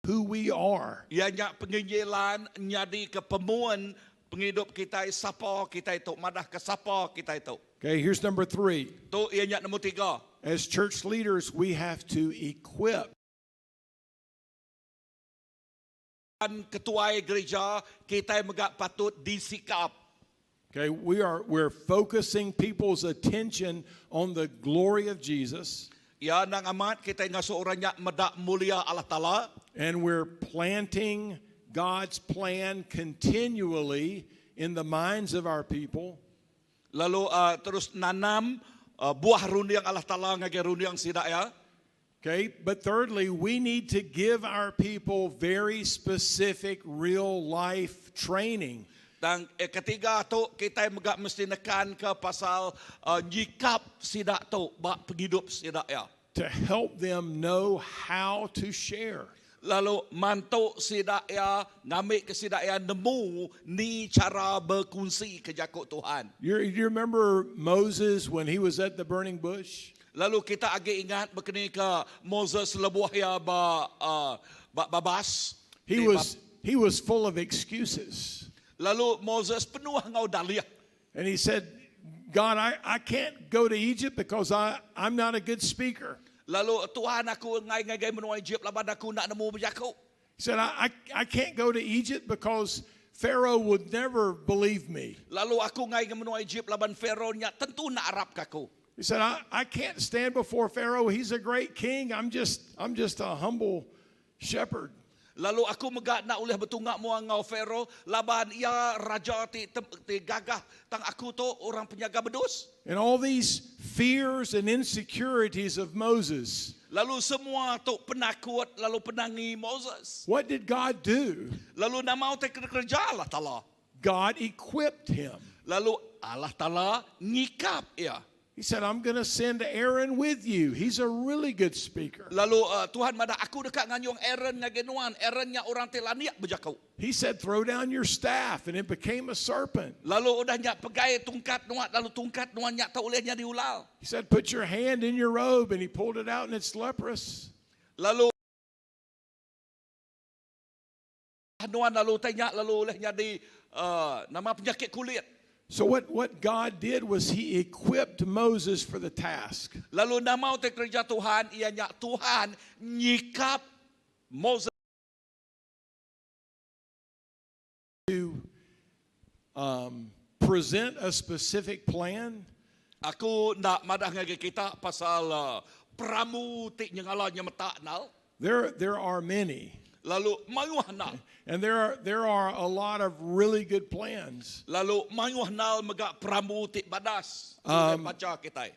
who we are.
Ia nyak penginjilan nyadi ke pemuan penghidup kita sapa kita itu madah ke sapa kita itu.
Okay, here's number 3.
Tu ia nyak nombor 3.
As church leaders, we have to equip
Dan ketuai gereja kita megak patut disikap.
Okay, we're focusing people's attention on the glory of Jesus.
Ya nang amat kita ngasuh orangnya medak mulia Allah Taala.
And we're planting God's plan continually in the minds of our people.
Lalu terus nanam buah rundiang Allah Taala ngagai rundiang sidak ya.
Okay, but thirdly, we need to give our people very specific real life training.
Dan ketiga tu kita megak mesti nekan ke pasal nyikap sidak tu bak penghidup sidak ya.
To help them know how to share.
Lalu mantuk sidak ya, ngambil ke sidak ya nemu ni cara berkongsi ke jakut Tuhan.
You remember Moses when he was at the burning bush?
Lalu kita agak ingat berkena ke Moses lebuh ya ba babas.
He was full of excuses.
Lalu Moses penuh ngau dalih.
And he said, God, I can't go to Egypt because I'm not a good speaker.
Lalu Tuhan aku ngai-ngai menua Egypt laban aku nak nemu berjakut.
He said, I can't go to Egypt because Pharaoh would never believe me.
Lalu aku ngai menua Egypt laban Pharaoh nya tentu nak Arab ke aku.
He said, I can't stand before Pharaoh. He's a great king. I'm just a humble shepherd.
Lalu aku megak nak oleh bertunggak muang ngau Pharaoh laban ia raja ti gagah tang aku tu orang penyaga bedus.
And all these fears and insecurities of Moses.
Lalu semua tu penakut lalu penangi Moses.
What did God do?
Lalu nama utai kerja Allah Taala.
God equipped him.
Lalu Allah Taala ngikap ia.
He said, I'm going to send Aaron with you. He's a really good speaker.
Lalu Tuhan madah aku dekat nganyung Aaron ngagai nuan. Aaron nya orang telaniak berjakau.
He said, throw down your staff, and it became a serpent.
Lalu udah nyak pegai tungkat nuan, lalu tungkat nuan nyak tak olehnya diulal.
He said, put your hand in your robe, and he pulled it out, and it's leprous.
Lalu nuan lalu tanya lalu olehnya di nama penyakit kulit.
So what God did was he equipped Moses for the task.
Lalu nama utai kerja Tuhan ia nyak Tuhan nyikap Moses
to present a specific plan.
Aku nak madah ngagai kita pasal pramu ti nyengala nyemetak nal.
There are many.
Lalu mayuh nal.
And there are, there are a lot of really good plans.
Lalu mayuh nal mega perambu ti badas. Um, baca kita.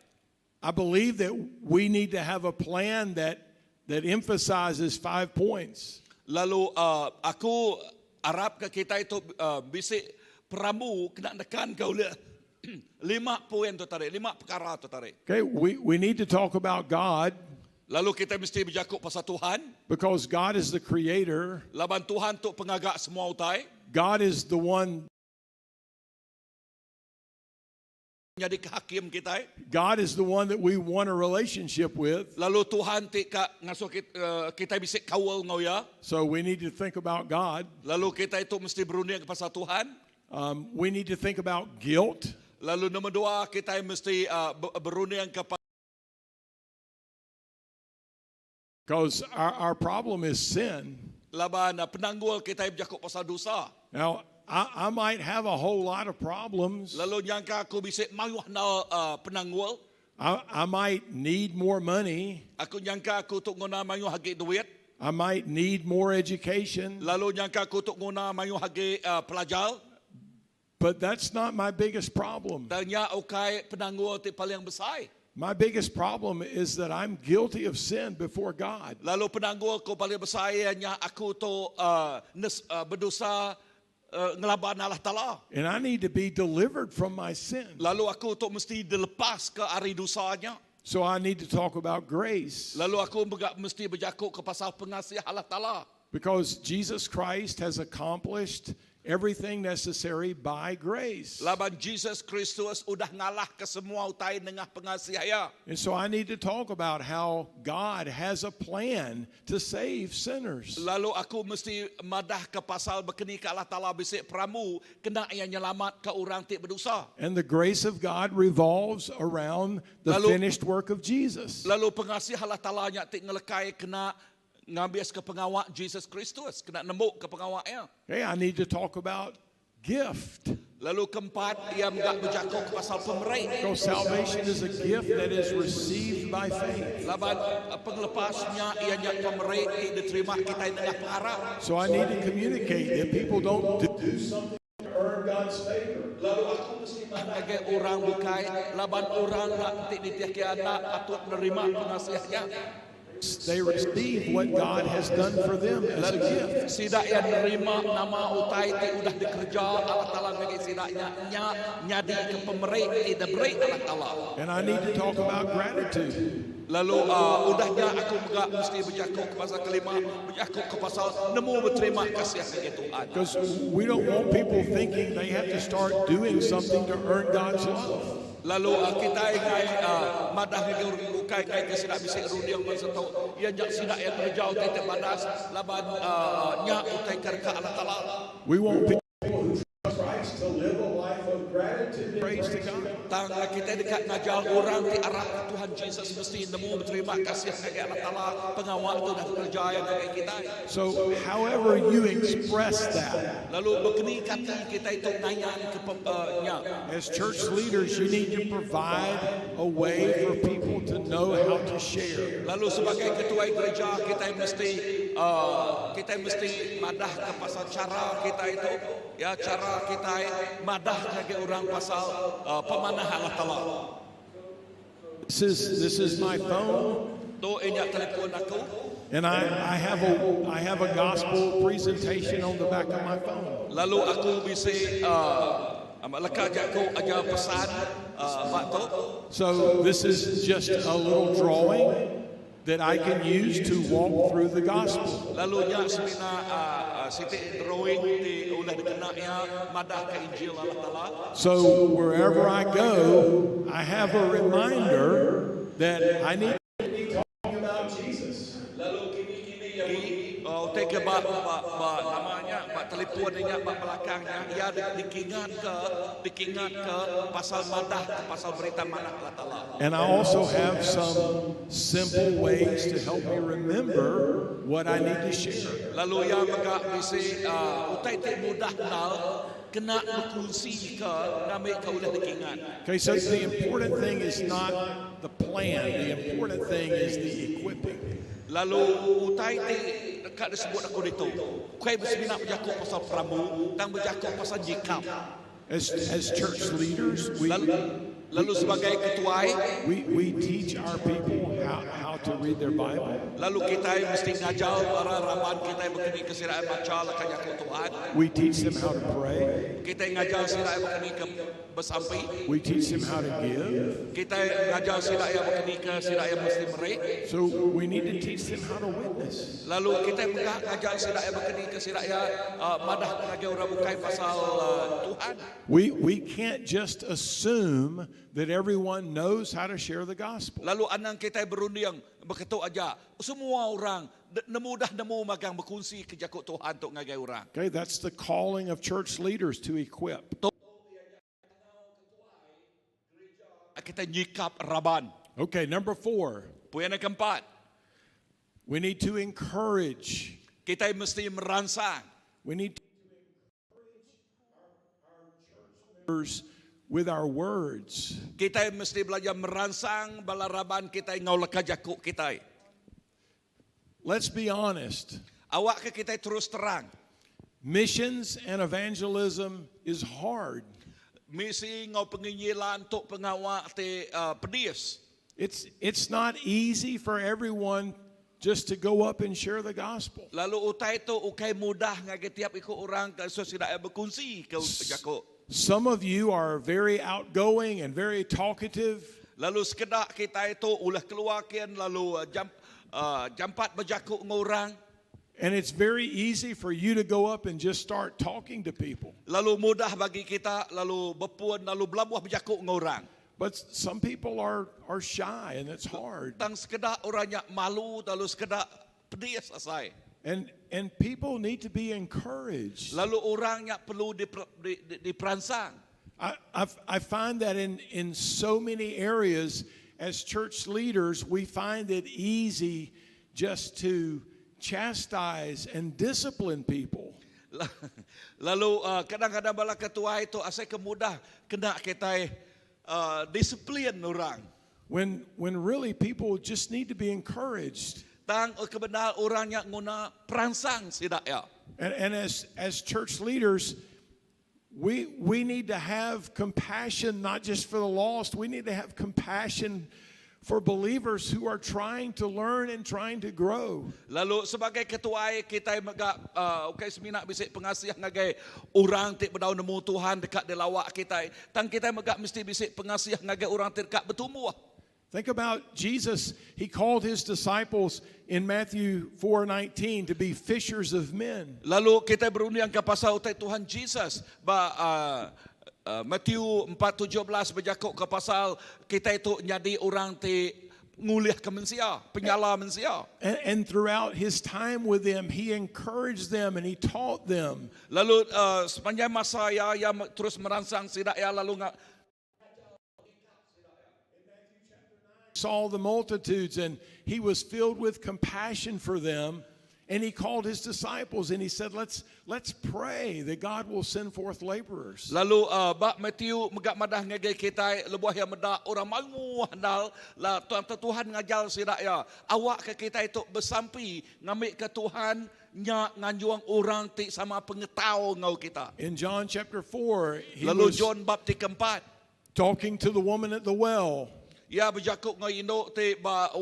I believe that we need to have a plan that, that emphasizes five points.
Lalu aku arap ke kita itu bisi perambu kena nekan kau le lima poin tu tarik, lima perkara tu tarik.
Okay, we, we need to talk about God
Lalu kita mesti berjakuk pasal Tuhan.
because God is the creator.
Laban Tuhan tu pengagak semua utai.
God is the one
Jadi hakim kita.
God is the one that we want a relationship with.
Lalu Tuhan ti ka ngasuh kita, kita bisa kawal ngau ya.
So we need to think about God.
Lalu kita itu mesti berunding pasal Tuhan.
We need to think about guilt.
Lalu nombor dua kita mesti berunding ke
Because our, our problem is sin.
Laban penanggul kita berjakuk pasal dosa.
Now, I, I might have a whole lot of problems.
Lalu nyangka aku bisa mayuh na penanggul.
I, I might need more money.
Aku nyangka aku tuk nguna mayuh hagi duit.
I might need more education.
Lalu nyangka aku tuk nguna mayuh hagi pelajar.
But that's not my biggest problem.
Tanya ukai penanggul ti paling besar.
My biggest problem is that I'm guilty of sin before God.
Lalu penanggul ku paling besar nya aku tu berdosa ngelaban Allah Taala.
And I need to be delivered from my sin.
Lalu aku tu mesti dilepas ke ari dosanya.
So I need to talk about grace.
Lalu aku mesti berjakuk ke pasal pengasih Allah Taala.
Because Jesus Christ has accomplished everything necessary by grace.
Laban Jesus Kristus udah ngalah ke semua utai nengah pengasih ya.
And so I need to talk about how God has a plan to save sinners.
Lalu aku mesti madah ke pasal berkeni ke Allah Taala bisik peramu kena yang nyelamat ke orang ti berdosa.
And the grace of God revolves around the
Lalu-
finished work of Jesus.
Lalu pengasih Allah Taala nya ti ngelekai kena ngambil ke pengawak Jesus Kristus, kena nembuk ke pengawaknya.
Okay, I need to talk about gift.
Lalu keempat, ia enggak berjakuk pasal pemerai.
Because salvation is a gift that is received by faith.
Laban penglepasnya ia nya pemerai ti diterima kita dengan pengarap.
So I need to communicate that people don't do something to earn God's favor.
Lalu aku mesti sebagai orang bukai, laban orang nak ti ditiaki anak patut menerima pengasihnya.
They receive what God has done for them as a gift.
Sidak yang nerima nama utai ti udah dikerja Allah Taala bagi sidaknya nya nyadi ke pemerai ti diberi Allah Taala.
And I need to talk about gratitude.
Lalu udahnya aku juga mesti berjakuk ke pasal kelima, berjakuk ke pasal nemu berterima kasih kepada Tuhan.
Because we don't want people thinking they have to start doing something to earn God's love.
Lalu kita ingai madah ngagi orang bukai kai ke sidak bisik runding masa tau ia nyak sidak yang kerja utai te badas laban nyak utai kerka Allah Taala.
We want people who trust Christ to live a life of gratitude and praise to God.
Tang kita dekat ngajar orang ti arah Tuhan Jesus mesti nemu berterima kasih kepada Allah Taala pengawal tu dah kerja yang bagi kita.
So, however you express that,
Lalu berkeni kata kita itu ngayan ke nya.
as church leaders, you need to provide a way for people to know how to share.
Lalu sebagai ketua gereja kita mesti madah ke pasal cara kita itu, ya cara kita madah ke orang pasal pemanah Allah Taala.
This is this is my phone,
Tu inyak telefon aku.
and I have a gospel presentation on the back of my phone.
Lalu aku bisa lekat je aku ajar pesan bak tu.
So this is just a little drawing that I can use to walk through the gospel.
Lalu nya semina siti drawing di ulah dikena ya madah ke Injil Allah Taala.
So wherever I go, I have a reminder that I need to be talking about Jesus.
Lalu kini-kini yang take ba, ba, ba namanya ba telefon nya ba belakangnya ia dikingat ke pasal madah ke pasal berita manah Allah Taala.
And I also have some simple ways to help me remember what I need to share.
Lalu ia mega bisi utai ti mudah nal kena berkongsi ke ngambil ke ulah dikingat.
Okay, so the important thing is not the plan. The important thing is the equipping.
Lalu utai ti dekat disebut aku itu. Kai bersemina berjaku pasal perambu, tang berjaku pasal jikap.
As church leaders, we,
Lalu, lalu sebagai ketua,
we teach our people how to read their Bible.
Lalu kita mesti ngajar para raban kita berkini ke sirai baca laka jaku Tuhan.
We teach them how to pray.
Kita ngajar sirai berkini ke bersampi.
We teach them how to give.
Kita ngajar sirai berkini ke sirai mesti meri.
So we need to teach them how to witness.
Lalu kita juga ngajar sirai berkini ke sirai madah ngajar orang bukai pasal Tuhan.
We can't just assume that everyone knows how to share the gospel.
Lalu anang kita berunding berketuk aja. Semua orang nemu dah nemu magang berkongsi ke jakuk Tuhan untuk ngagai orang.
Okay, that's the calling of church leaders to equip.
Kita nyikap raban.
Okay, number 4.
Poin yang keempat,
We need to encourage.
Kita mesti merangsang.
We need to encourage our church members with our words.
Kita mesti belajar merangsang bala raban kita ngau leka jakuk kita.
Let's be honest.
Awak ke kita terus terang.
Missions and evangelism is hard.
Misi ngau penginjilan untuk pengawak te pedis.
It's not easy for everyone just to go up and share the gospel.
Lalu utai tu ukai mudah ngagai tiap ikut orang ke so tidak berkongsi ke jakuk.
Some of you are very outgoing and very talkative.
Lalu sekedak kita itu ulah keluar kian lalu jampat berjakuk dengan orang.
And it's very easy for you to go up and just start talking to people.
Lalu mudah bagi kita lalu berpuan lalu belabuh berjakuk dengan orang.
But some people are shy and it's hard.
Tang sekedak orangnya malu lalu sekedak pedih selesai.
And people need to be encouraged.
Lalu orangnya perlu diperangsang.
I find that in so many areas as church leaders, we find it easy just to chastise and discipline people.
Lalu kadang-kadang bala ketua itu asal kemudah kena kita disiplin orang.
When really people just need to be encouraged.
Tang kebenar orang yang guna perangsang sidak ya.
And as church leaders, we need to have compassion not just for the lost. We need to have compassion for believers who are trying to learn and trying to grow.
Lalu sebagai ketua kita megak okey semina bisik pengasih ngagai orang ti bedau nemu Tuhan dekat di lawak kita. Tang kita megak mesti bisik pengasih ngagai orang ti dekat bertumbuh.
Think about Jesus. He called his disciples in Matthew 4:19 to be fishers of men.
Lalu kita berunding ke pasal utai Tuhan Jesus ba Matthew 4:17 berjakuk ke pasal kita itu jadi orang ti nguliah ke mensia, penyala mensia.
And throughout his time with them, he encouraged them and he taught them.
Lalu sepanjang masa ia terus merangsang sidak ia lalu
saw the multitudes and he was filled with compassion for them. And he called his disciples and he said, let's pray that God will send forth laborers.
Lalu bak Matthew megak madah ngagai kita lebuah yang medak orang mangu handal la Tuhan Tuhan ngajar sidak ya. Awak ke kita itu bersampi ngambil ke Tuhan nya nganjuang orang ti sama pengetau ngau kita.
In John chapter 4, he
Lalu
was
John bab ti keempat.
talking to the woman at the well.
Ya berjakuk ngai induk ti ba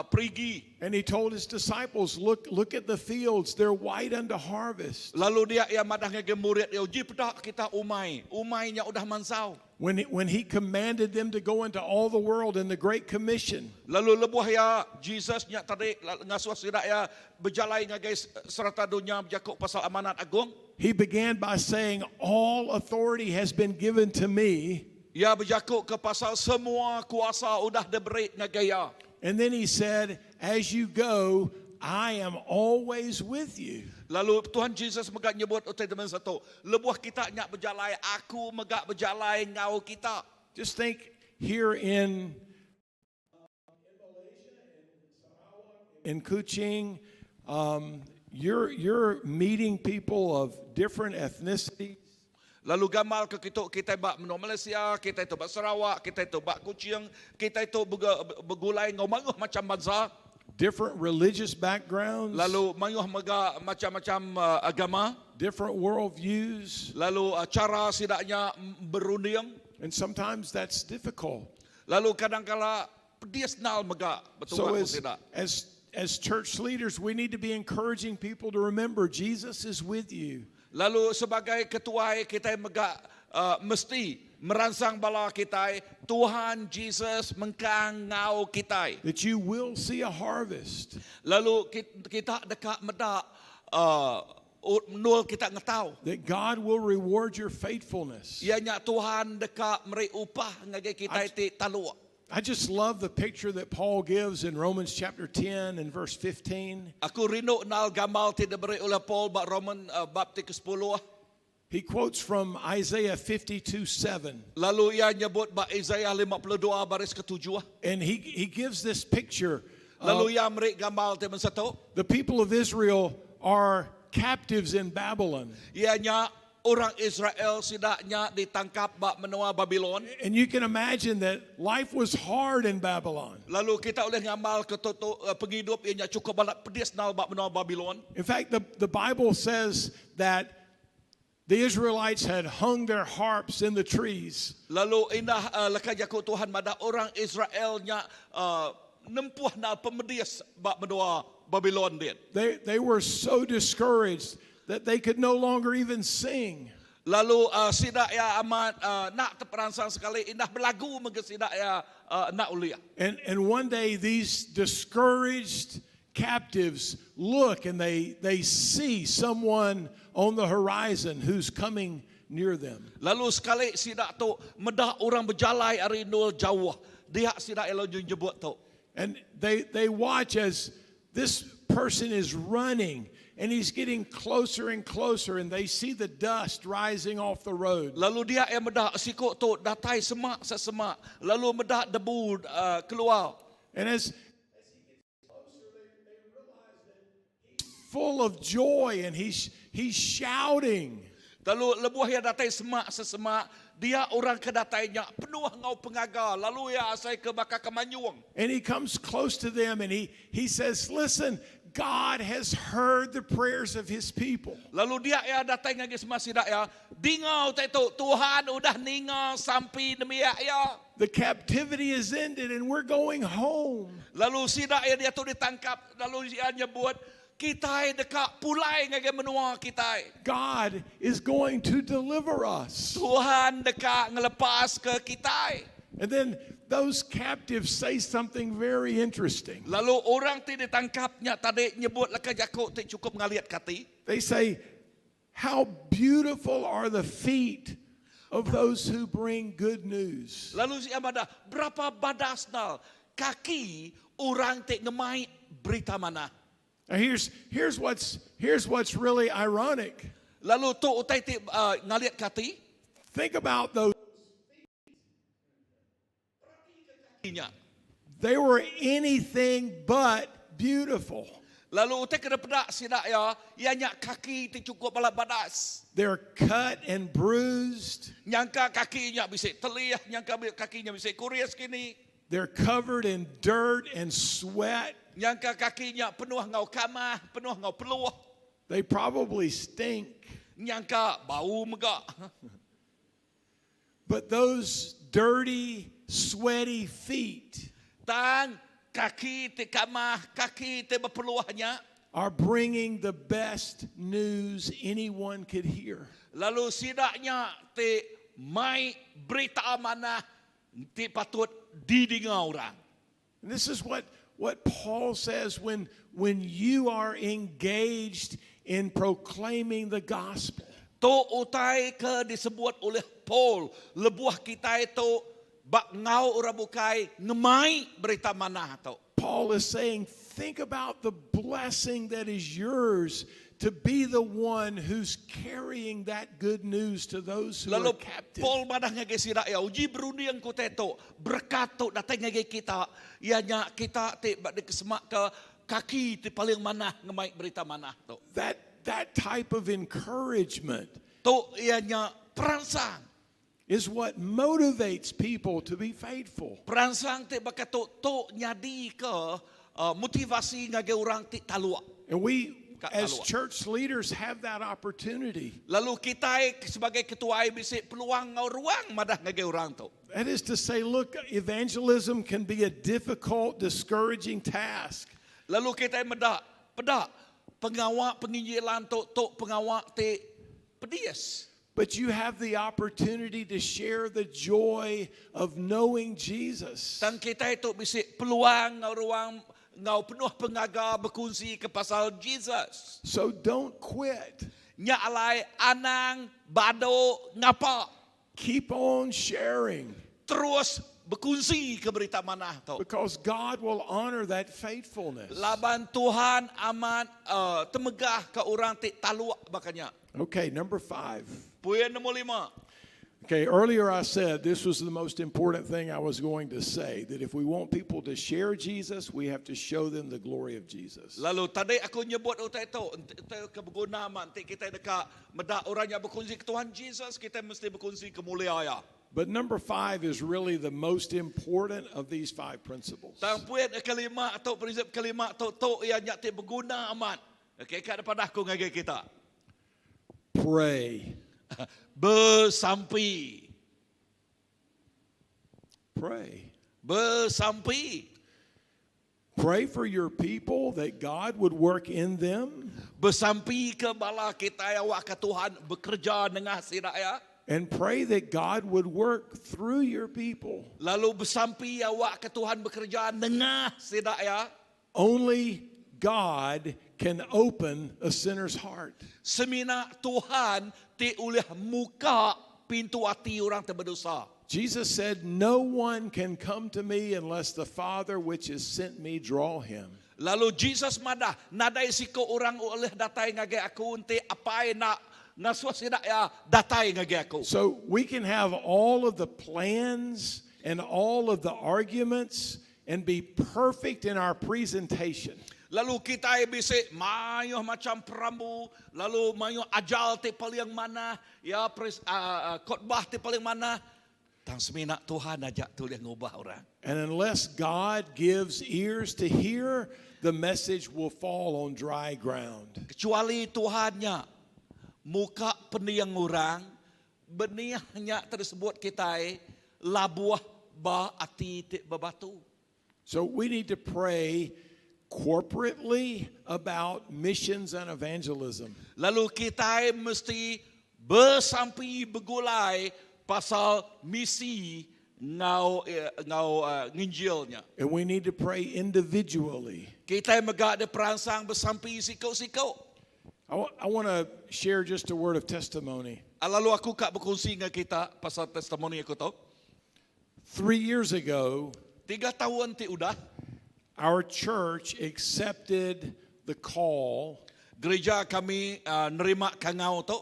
perigi.
And he told his disciples, look at the fields, they're white unto harvest.
Lalu dia ia madah ngagai murid dia, uji pedak kita umai, umainya udah mansau.
When he commanded them to go into all the world in the Great Commission.
Lalu lebuh ya Jesus nya tadi ngasuh sidak ya berjalai ngagai serata dunia berjakuk pasal amanat agung.
He began by saying, all authority has been given to me.
Ya berjakuk ke pasal semua kuasa udah diberi ngagai ya.
And then he said, as you go, I am always with you.
Lalu Tuhan Jesus megak nyebut utai teman satu, lebuh kita nyak berjalai, aku megak berjalai ngau kita.
Just think here in Kuching, you're meeting people of different ethnicities.
Lalu gamal ke kita, kita bak menua Malaysia, kita itu bak Sarawak, kita itu bak Kuching, kita itu bergulai ngau manguh macam bangsa.
Different religious backgrounds,
Lalu mayuh mega macam-macam uh, agama.
different worldviews,
Lalu uh, cara sidaknya berunding.
and sometimes that's difficult.
Lalu kadang-kala pedis nal mega betul
So
aku
as,
tidak.
as as church leaders, we need to be encouraging people to remember Jesus is with you.
Lalu sebagai ketua kita mega uh, mesti merangsang bala kita Tuhan Jesus mengkang ngau kita.
That you will see a harvest.
Lalu kita dekat medak uh, nul kita ngetau.
That God will reward your faithfulness.
Ianya Tuhan dekat meri upah ngagai kita ti taluk.
I just love the picture that Paul gives in Romans chapter 10 and verse 15.
Aku rindu nal gamal ti diberi oleh Paul bab Roman uh, bab ti ke-10.
He quotes from Isaiah 52 7.
Lalu ia nyebut bab Isaiah 52 baris ke-7.
And he, he gives this picture. of
Lalu ia meri gamal ti mensatu.
the people of Israel are captives in Babylon.
Ianya orang Israel sidaknya ditangkap bak menua Babylon.
And you can imagine that life was hard in Babylon.
Lalu kita boleh ngamal ke tu eh, penghidup ianya cukup balak pedis nal bak menua Babylon.
In fact, the, the Bible says that the Israelites had hung their harps in the trees.
Lalu indah uh, leka jaku Tuhan pada orang Israelnya uh, nempuh nal pemedis bak menua Babylon dia.
They, they were so discouraged that they could no longer even sing.
Lalu uh, sidak ya amat uh, nak terperangsang sekali indah berlagu mega sidak ya uh, nak ulia.
And, and one day, these discouraged captives look and they, they see someone on the horizon who's coming near them.
Lalu sekali sidak tu medah orang berjalai ari nul jauh. Dia sidak elo jebut tu.
And they, they watch as this person is running and he's getting closer and closer, and they see the dust rising off the road.
Lalu dia yang medah sikuk tu datai semak sesemak. Lalu medah debu uh, keluar.
And as, as he gets closer, they, they realize that he's full of joy and he's, he's shouting.
Lalu lebuh yang datai semak sesemak, dia orang kedatainya penuh ngau pengaga. Lalu ia asai ke bakal kemanyuang.
And he comes close to them and he, he says, Listen, God has heard the prayers of his people.
Lalu dia ya datai ngagi semak sidak ya. Dingau tai tu Tuhan udah ninga sampi demi ya.
The captivity is ended and we're going home.
Lalu sidak ya dia tu ditangkap. Lalu dia nyebut kita dekat pulai ngagai menua kita.
God is going to deliver us.
Tuhan dekat ngelepas ke kita.
And then those captives say something very interesting.
Lalu orang ti ditangkapnya tadi nyebut leka jakuk ti cukup ngaliat kati.
They say, How beautiful are the feet of those who bring good news.
Lalu si amada berapa badas nal kaki orang ti ngemai berita mana.
Now here's, here's, what's, here's what's really ironic.
Lalu tu utai ti uh, ngaliat kati.
Think about those.
Nya.
They were anything but beautiful.
Lalu utai kena pedak sidak ya, ianya kaki ti cukup balap badas.
They're cut and bruised.
Nyangka kakinya bisa telih, nyangka kakinya bisa kurias kini.
They're covered in dirt and sweat.
Nyangka kakinya penuh ngau kamah, penuh ngau peluh.
They probably stink.
Nyangka bau mega.
But those dirty, sweaty feet
Tang kaki ti kamah, kaki ti berpeluhnya.
are bringing the best news anyone could hear.
Lalu sidaknya ti mai berita amanah ti patut didengar orang.
And this is what, what Paul says when, when you are engaged in proclaiming the gospel.
Tu utai ke disebut oleh Paul, lebuh kita itu bak ngau orang bukai ngemai berita manah tu.
Paul is saying, think about the blessing that is yours to be the one who's carrying that good news to those who
Lalu
are captive.
Paul madah ngagai sidak ya, uji berunding ku teto, berkat tu datang ngagai kita, ianya kita ti bak dikesemak ke kaki ti paling manah ngemai berita manah tu.
That, that type of encouragement
Tu ianya perangsang.
is what motivates people to be faithful.
Perangsang ti baka tu tu nyadi ke motivasi ngagai orang ti taluk.
And we,
Ka
as
taluk.
church leaders, have that opportunity.
Lalu kita sebagai ketua bisi peluang ngau ruang madah ngagai orang tu.
That is to say, look, evangelism can be a difficult, discouraging task.
Lalu kita medak, pedak pengawak penginjilan tu tu pengawak ti pedis.
But you have the opportunity to share the joy of knowing Jesus.
Tang kita itu bisi peluang ngau ruang ngau penuh pengaga berkongsi ke pasal Jesus.
So don't quit.
Nya alai anang bado ngapa
Keep on sharing
terus berkongsi ke berita manah tu.
because God will honor that faithfulness.
Laban Tuhan amat temegah ke orang ti taluk bakanya.
Okay, number 5.
Poin nombor 5.
Okay, earlier I said this was the most important thing I was going to say, that if we want people to share Jesus, we have to show them the glory of Jesus.
Lalu tadi aku nyebut utai tu, utai kebeguna amat nanti kita dekat medak orang yang berkongsi ke Tuhan Jesus, kita mesti berkongsi kemuliaan ya.
But number 5 is really the most important of these 5 principles.
Tang poin kelima atau prinsip kelima tu tu ia nyak ti berguna amat. Okey, kat depan aku ngagai kita.
Pray.
Bersampi.
Pray.
Bersampi.
Pray for your people that God would work in them.
Bersampi ke bala kita awak ke Tuhan bekerja dengan siraya.
And pray that God would work through your people.
Lalu bersampi awak ke Tuhan bekerja dengan siraya.
Only God can open a sinner's heart.
Semina Tuhan ti ulih muka pintu hati orang terberdosa.
Jesus said, No one can come to me unless the Father which has sent me draw him.
Lalu Jesus madah, nadai siko orang oleh datai ngagai aku enti apai nak ngasuh sidak ya datai ngagai aku.
So we can have all of the plans and all of the arguments and be perfect in our presentation.
Lalu kita bisa mayuh macam perambu, lalu mayuh ajal ti paling mana, ya khotbah ti paling mana. Tang semina Tuhan ajak tu dia ngubah orang.
And unless God gives ears to hear, the message will fall on dry ground.
Kecuali Tuhannya muka peniang orang, beniahnya tersebut kita labuah ba ati ti berbatu.
So we need to pray corporately about missions and evangelism.
Lalu kita mesti bersampi bergulai pasal misi ngau nginjilnya.
And we need to pray individually.
Kita megak de perangsang bersampi sikau-sikau.
I want to share just a word of testimony.
Lalu aku kak berkongsi dengan kita pasal testimoni aku tahu.
3 years ago,
3 tahun ti udah,
our church accepted the call
gereja kami nerima kangau tu.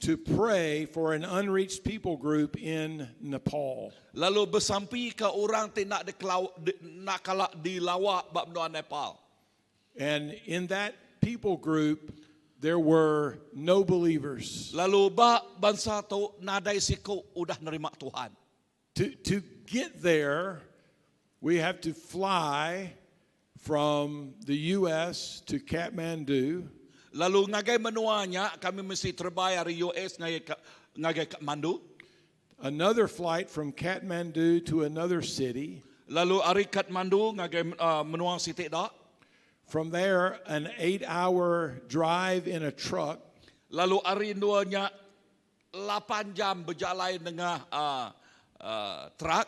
to pray for an unreached people group in Nepal.
Lalu bersampi ke orang ti nak dikelau, di, nak kalak dilawak bab menua Nepal.
And in that people group, there were no believers.
Lalu ba bangsa tu nadai siku udah nerima Tuhan.
To get there, we have to fly from the U.S. to Kathmandu.
Lalu ngagai menuanya kami mesti terbai dari US ngagai Kathmandu.
Another flight from Kathmandu to another city.
Lalu ari Kathmandu ngagai menua sitik dak.
From there, an 8-hour drive in a truck.
Lalu ari nuanya 8 jam berjalan dengan truck.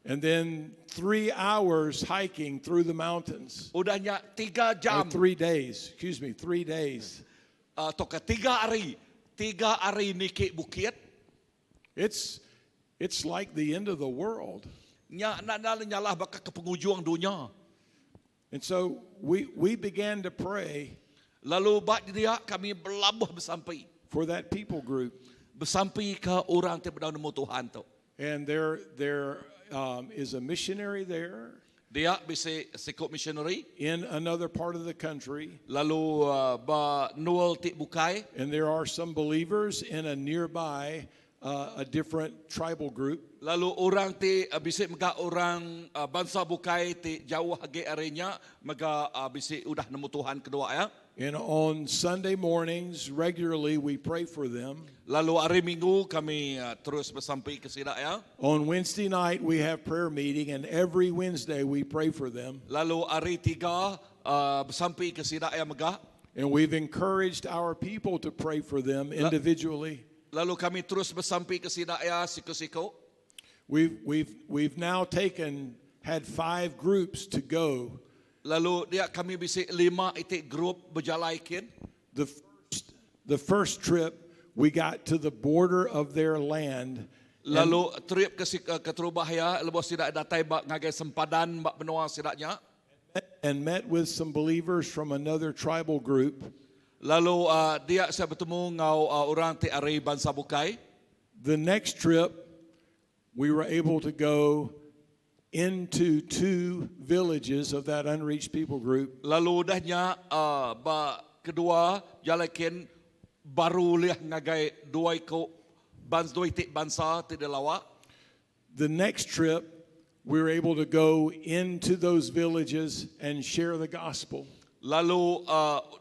And then 3 hours hiking through the mountains.
Udahnya 3 jam.
Or 3 days, excuse me, 3 days.
Toka 3 hari. 3 hari niki bukit.
It's like the end of the world.
Nya nak nyalah bakal ke penghujung dunia.
And so we began to pray.
Lalu bak dia kami berlabuh bersampai.
For that people group.
Bersampai ke orang ti berdau nemu Tuhan tu.
And there is a missionary there.
Dia bisa sikut missionary.
In another part of the country.
Lalu ba Noel ti bukai.
And there are some believers in a nearby a different tribal group.
Lalu orang ti bisi mega orang bansa bukai ti jauh agi ari nya mega bisi udah nemu Tuhan kedua ya.
And on Sunday mornings, regularly, we pray for them.
Lalu hari Minggu kami terus bersampi ke sida ya.
On Wednesday night, we have prayer meeting, and every Wednesday we pray for them.
Lalu hari tiga bersampi ke sida ya mega.
And we've encouraged our people to pray for them individually.
Lalu kami terus bersampi ke sida ya siku-siku.
We've now had five groups to go.
Lalu dia kami bisi lima itik grup berjalai kin.
The first trip, we got to the border of their land.
Lalu trip ke ke terubah ya, lebuh sidak datai bak ngagai sempadan bak benua sidaknya.
And met with some believers from another tribal group.
Lalu dia saya bertemu ngau orang ti ari bangsa bukai.
The next trip, we were able to go into two villages of that unreached people group.
Lalu dahnya ba kedua jalakin baru liah ngagai dua iko bans dua itik bangsa ti delawak.
The next trip, we were able to go into those villages and share the gospel.
Lalu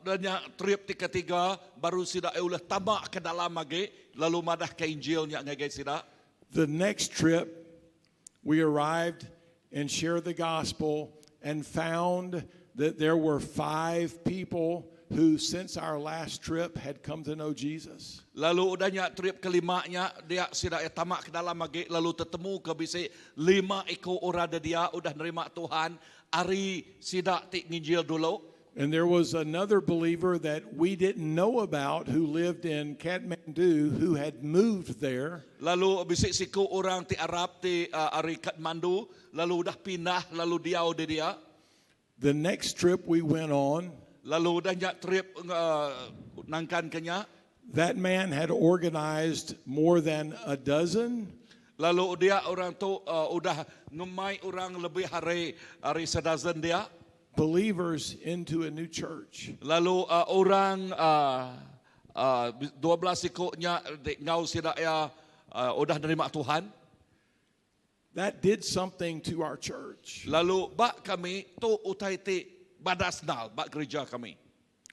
dahnya trip ti ketiga baru sida ulah tamak ke dalam lagi lalu madah ke Injilnya ngagai sida.
The next trip, we arrived and shared the gospel and found that there were 5 people who, since our last trip, had come to know Jesus.
Lalu udahnya trip kelimanya dia sida ya tamak ke dalam lagi lalu tetemu ke bisi 5 iko orang dia udah nerima Tuhan ari sida ti nginjil dulu.
And there was another believer that we didn't know about who lived in Kathmandu who had moved there.
Lalu bisi siku orang ti Arab ti ari Kathmandu lalu udah pindah lalu diau di dia.
The next trip we went on,
Lalu udah nyak trip nangkan kenya.
That man had organized more than a dozen.
Lalu dia orang tu udah ngemai orang lebih hari sedozen dia.
Believers into a new church.
Lalu orang 12 ikutnya ngau sida ya udah nerima Tuhan.
That did something to our church.
Lalu bak kami tu utai ti badas nal bak gereja kami.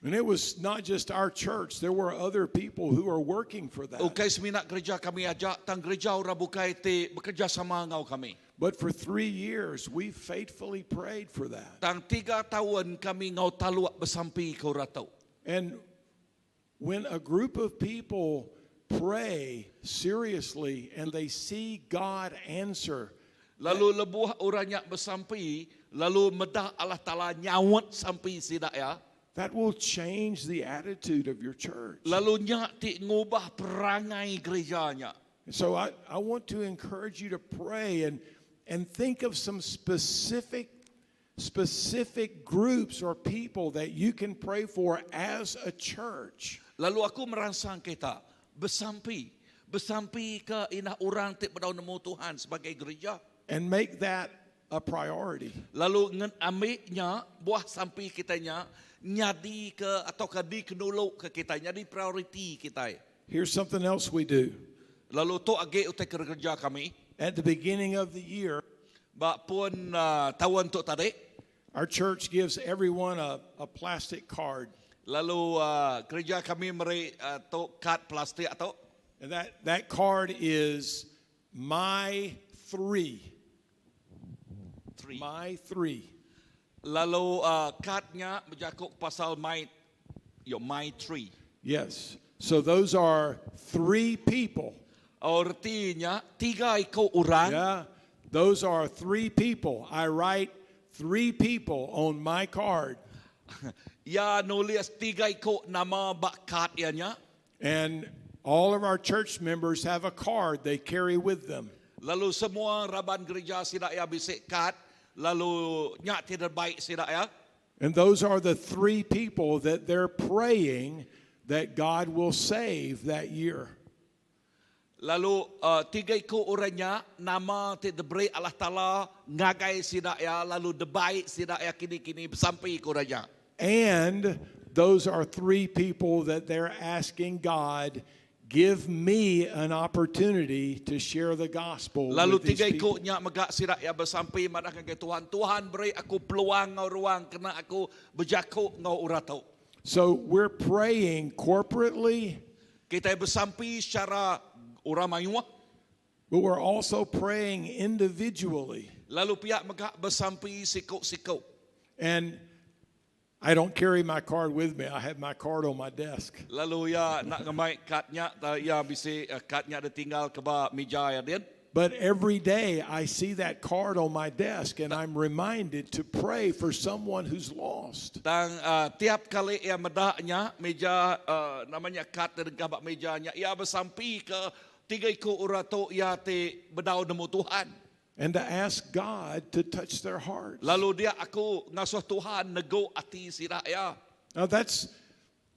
And it was not just our church. There were other people who were working for that.
Ukai semina gereja kami aja, tang gereja orang bukai ti bekerja sama ngau kami.
But for 3 years, we faithfully prayed for that.
Tang 3 tahun kami ngau taluak bersampi ke orang tau.
And when a group of people pray seriously and they see God answer,
Lalu lebuh orangnya bersampi, lalu medah Allah Taala nyawat sampi sidak ya.
That will change the attitude of your church.
Lalu nyak ti ngubah perangai gerejanya.
And so I want to encourage you to pray and think of some specific groups or people that you can pray for as a church.
Lalu aku merangsang kita bersampi, bersampi ke inah orang ti bedau nemu Tuhan sebagai gereja.
And make that a priority.
Lalu ngen ambilnya buah sampi kitanya nyadi ke atau ke di kenulu ke kita nyadi priority kita.
Here's something else we do.
Lalu tu age utai kerja kami.
At the beginning of the year,
Bak pun tahun tu tadi,
our church gives everyone a plastic card.
Lalu gereja kami meri tu kad plastik atau.
And that card is my 3.
3.
My 3.
Lalu kadnya berjakuk pasal my, your my 3.
Yes. So those are 3 people.
Artinya 3 ikut orang.
Yeah. Those are 3 people. I write 3 people on my card.
Ya nulis 3 ikut nama bak kad ianya.
And all of our church members have a card they carry with them.
Lalu semua raban gereja sidak ya bisik kad. Lalu nyak tidak baik sidak ya.
And those are the 3 people that they're praying that God will save that year.
Lalu 3 ikut orangnya nama ti diberi Allah Taala ngagai sidak ya lalu debaik sidak ya kini-kini sampai ikut orangnya.
And those are 3 people that they're asking God, Give me an opportunity to share the gospel
Lalu
with these
tiga iku
people.
nya mega sida iya besampi madah ngagai Tuhan, Tuhan beri aku peluang enggau ruang kena aku bejaku enggau orang tu.
So we're praying corporately,
Kitai besampi secara orang mayuh,
but we're also praying individually.
lalu pia mega besampi siku-siku.
And I don't carry my card with me. I have my card on my desk.
Lalu iya enda ngemai kad nya, iya bisi eh, kad nya ditinggal ke ba mija iya din.
But every day I see that card on my desk and I'm reminded to pray for someone who's lost.
Tang uh, tiap kali iya meda nya meja uh, namanya kad terengkah ba meja nya iya besampi ke tiga iku orang tu iya ti bedau nemu Tuhan.
And to ask God to touch their hearts.
Lalu dia aku ngasuh Tuhan negu ati sida ya.
Now that's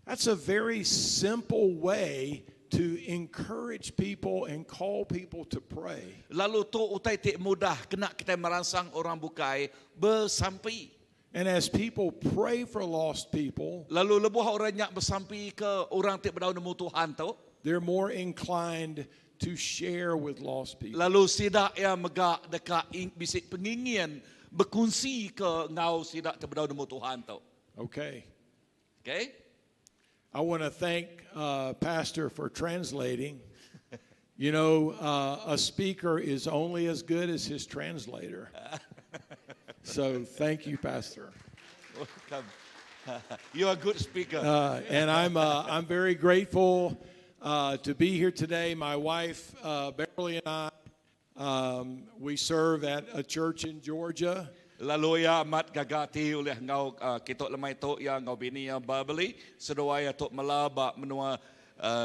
a very simple way to encourage people and call people to pray.
Lalu tu utai ti mudah kena kita merangsang orang bukai besampi.
And as people pray for lost people,
Lalu lebuh orang nya besampi ke orang ti bedau nemu Tuhan tu.
they're more inclined to share with lost people.
Lalu sida ya mega deka bisi pengingin berkongsi ke ngau sida ti bedau nemu Tuhan tu.
Okay.
Okay?
I want to thank Pastor for translating. A speaker is only as good as his translator. So thank you, Pastor.
Welcome. You're a good speaker.
And I'm very grateful to be here today. My wife, Beverly, and I, we serve at a church in Georgia.
Lalu ya amat gaga ati ulih ngau kita lemai tu ya ngau bini ya Beverly seduai ya tu mela ba menua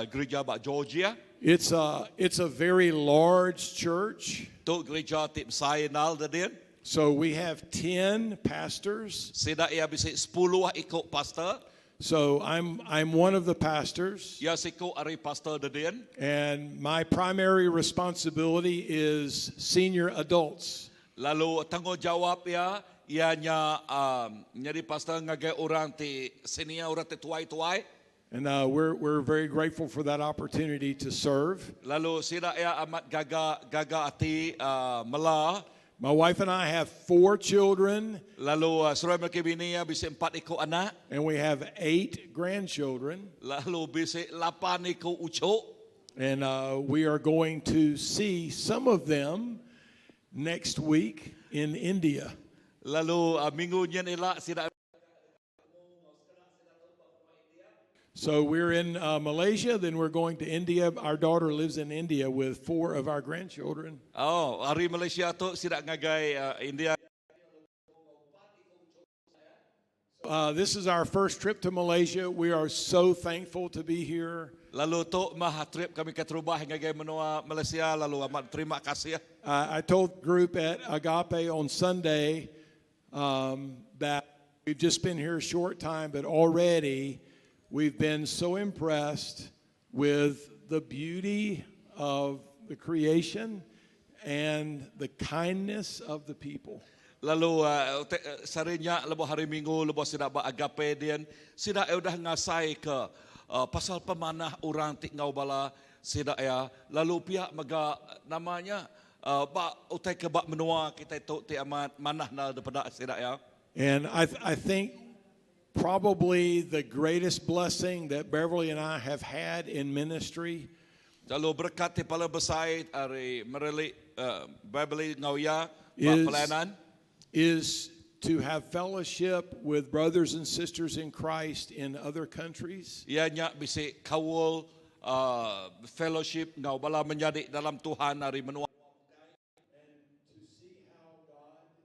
gereja ba Georgia.
It's a very large church.
Tu gereja ti besai nal dadin.
So we have 10 pastors.
Sida ia bisi 10 iku pastor.
So I'm one of the pastors.
Ya siku ari pastor dadin.
And my primary responsibility is senior adults.
Lalu tanggungjawab ya ianya jadi pastor ngagai orang ti senior orang ti tuai-tuai.
And we're very grateful for that opportunity to serve.
Lalu sida ia amat gaga gaga ati mela.
My wife and I have four children,
Lalu seruai mereka bini ya bisi empat iku anak.
And we have eight grandchildren.
Lalu bisi lapan iku ucuk.
And we are going to see some of them next week in India.
Lalu minggu nyen ila sida
So we're in Malaysia, then we're going to India. Our daughter lives in India with four of our grandchildren.
Oh, hari Malaysia tu sida ngagai India.
This is our first trip to Malaysia. We are so thankful to be here.
Lalu tu mah trip kami ke terubah ngagai menua Malaysia lalu amat terima kasih.
I told the group at Agape on Sunday that we've just been here a short time, but already we've been so impressed with the beauty of the creation and the kindness of the people.
Lalu sarinya lebuh hari Minggu lebuh sida ba Agape dian sida e udah ngasai ke pasal pemanah orang ti ngau bala sida ya lalu pihak mega namanya ba utai ke ba menua kita tu ti amat manah na daripada sida ya.
And I think probably the greatest blessing that Beverly and I have had in ministry
Lalu berkat ti paling besar ari Mereli Beverly ngau ya ba pelayanan
is to have fellowship with brothers and sisters in Christ in other countries.
Ia nya bisi kawul fellowship ngau bala menjadi dalam Tuhan ari menua.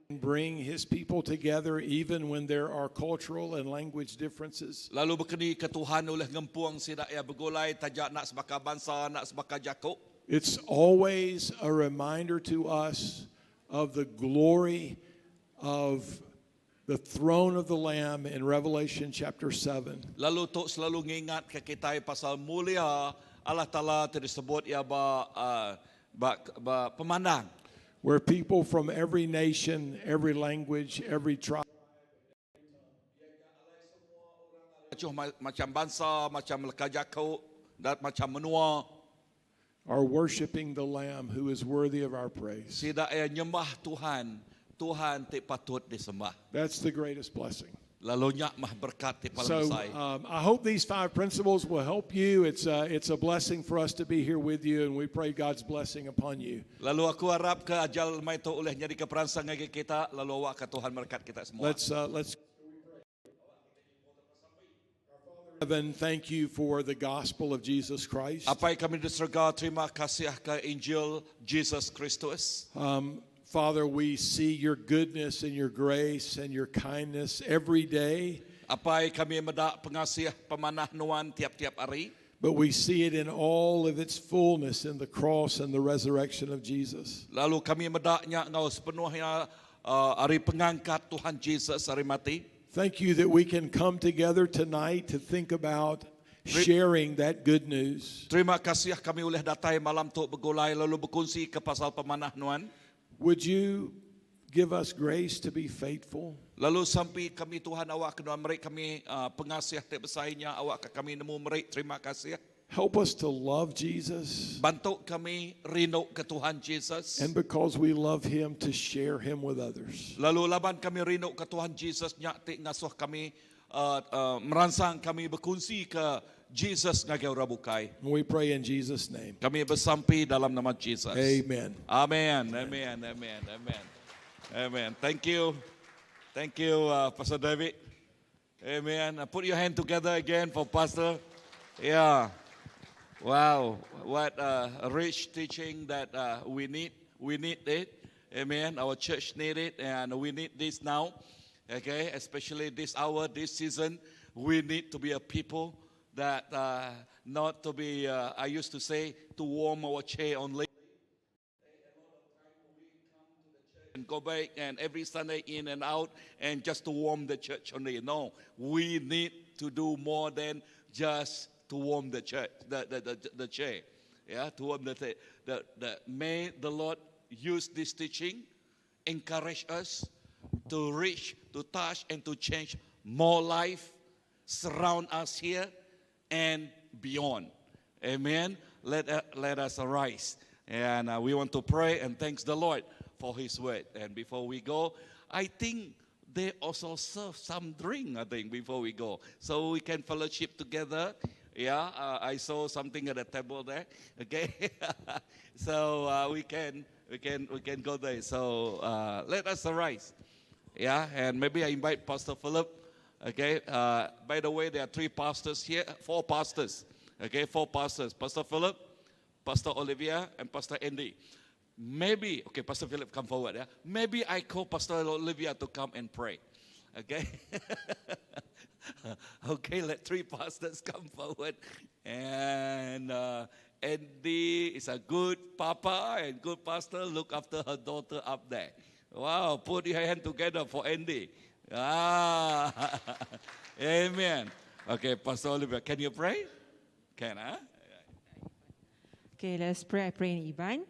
Bring his people together even when there are cultural and language differences.
Lalu berkeni ke Tuhan oleh ngempuang sida ya begulai tajak nak sebaka bangsa nak sebaka jakuk.
It's always a reminder to us of the glory of the throne of the Lamb in Revelation chapter 7.
Lalu tu selalu ngingat ke kita pasal mulia Allah Taala tersebut ya ba pemandang.
Where people from every nation, every language, every tribe
Macam macam bangsa, macam leka jakuk dan macam menua.
are worshiping the Lamb who is worthy of our praise.
Sida ya nyembah Tuhan, Tuhan ti patut disembah.
That's the greatest blessing.
Lalu nyak mah berkat ti paling
So
besar.
I hope these five principles will help you. It's a blessing for us to be here with you, and we pray God's blessing upon you.
Lalu aku harap ke ajal mai tu oleh jadi ke perangsang lagi kita, lalu awak ke Tuhan berkat kita semua.
Let's. Heaven, thank you for the gospel of Jesus Christ.
Apai kami di surga, terima kasih ke Injil Jesus Kristus.
Father, we see your goodness and your grace and your kindness every day,
Apai kami medak pengasih pemanah nuan tiap-tiap hari.
But we see it in all of its fullness in the cross and the resurrection of Jesus.
Lalu kami medaknya ngau sepenuhnya hari pengangkat Tuhan Jesus hari mati.
Thank you that we can come together tonight to think about sharing that good news.
Terima kasih kami oleh datai malam tu bergulai lalu berkongsi ke pasal pemanah nuan.
Would you give us grace to be faithful?
Lalu sampai kami Tuhan awak kena mereka kami pengasih ti besarnya awak ke kami nemu mereka terima kasih.
Help us to love Jesus,
Bantu kami rindu ke Tuhan Jesus.
And because we love him, to share him with others.
Lalu laban kami rindu ke Tuhan Jesus nyak ti ngasuh kami merangsang kami berkongsi ke Jesus ngagai orang bukai.
And we pray in Jesus' name.
Kami bersampi dalam nama Jesus.
Amen.
Amen. Amen. Amen. Amen. Amen. Thank you. Thank you, Pastor David. Amen. Put your hand together again for Pastor. Yeah. Wow. What a rich teaching that we need. We need it. Amen. Our church need it, and we need this now. Okay, especially this hour, this season, we need to be a people that not to be. I used to say to warm our chair only and go back and every Sunday in and out and just to warm the church only. No, we need to do more than just to warm the church, the chair. Yeah, to warm the may the Lord use this teaching, encourage us to reach, to touch, and to change more life, surround us here and beyond. Amen. Let us arise. And we want to pray and thanks the Lord for His word. And before we go, I think they also serve some drink, I think, before we go. So we can fellowship together. Yeah, I saw something at the table there. Okay. So we can go there. So let us arise. Yeah, and maybe I invite Pastor Philip. Okay. By the way, there are three pastors here, four pastors. Okay, four pastors. Pastor Philip, Pastor Olivia, and Pastor Andy. Maybe, okay, Pastor Philip, come forward. Yeah? Maybe I call Pastor Olivia to come and pray. Okay? Okay, let three pastors come forward. And Andy is a good papa and good pastor. Look after her daughter up there. Wow, put your hand together for Andy. Ah, amen. Okay, Pastor Olivia, can you pray? Can, huh?
Okay, let's pray. I pray in Iban.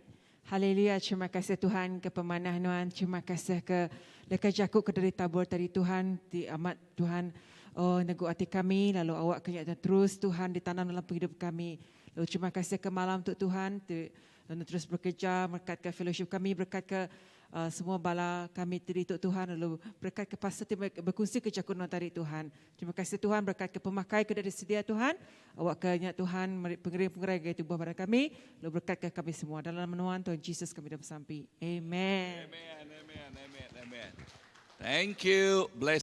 Haleluya, terima kasih Tuhan ke pemanah Nuan, terima kasih ke leka jakuk ke dari tabur tadi Tuhan, di amat Tuhan oh negu hati kami, lalu awak kenyataan terus Tuhan ditanam dalam hidup kami. Lalu terima kasih ke malam untuk Tuhan, tu, lalu terus bekerja, berkat ke fellowship kami, berkat ke semua bala kami tadi untuk Tuhan, lalu berkat ke pastor berkongsi ke jakuk Nuan tadi Tuhan. Terima kasih Tuhan, berkat ke pemakai ke dari sedia Tuhan, awak ke Tuhan pengering-pengering ke tubuh badan kami, lalu berkat ke kami semua. Dalam nama Tuhan, Tuhan Jesus kami dah bersampi. Amen.
Amen, amen, amen, amen. Thank you. Bless.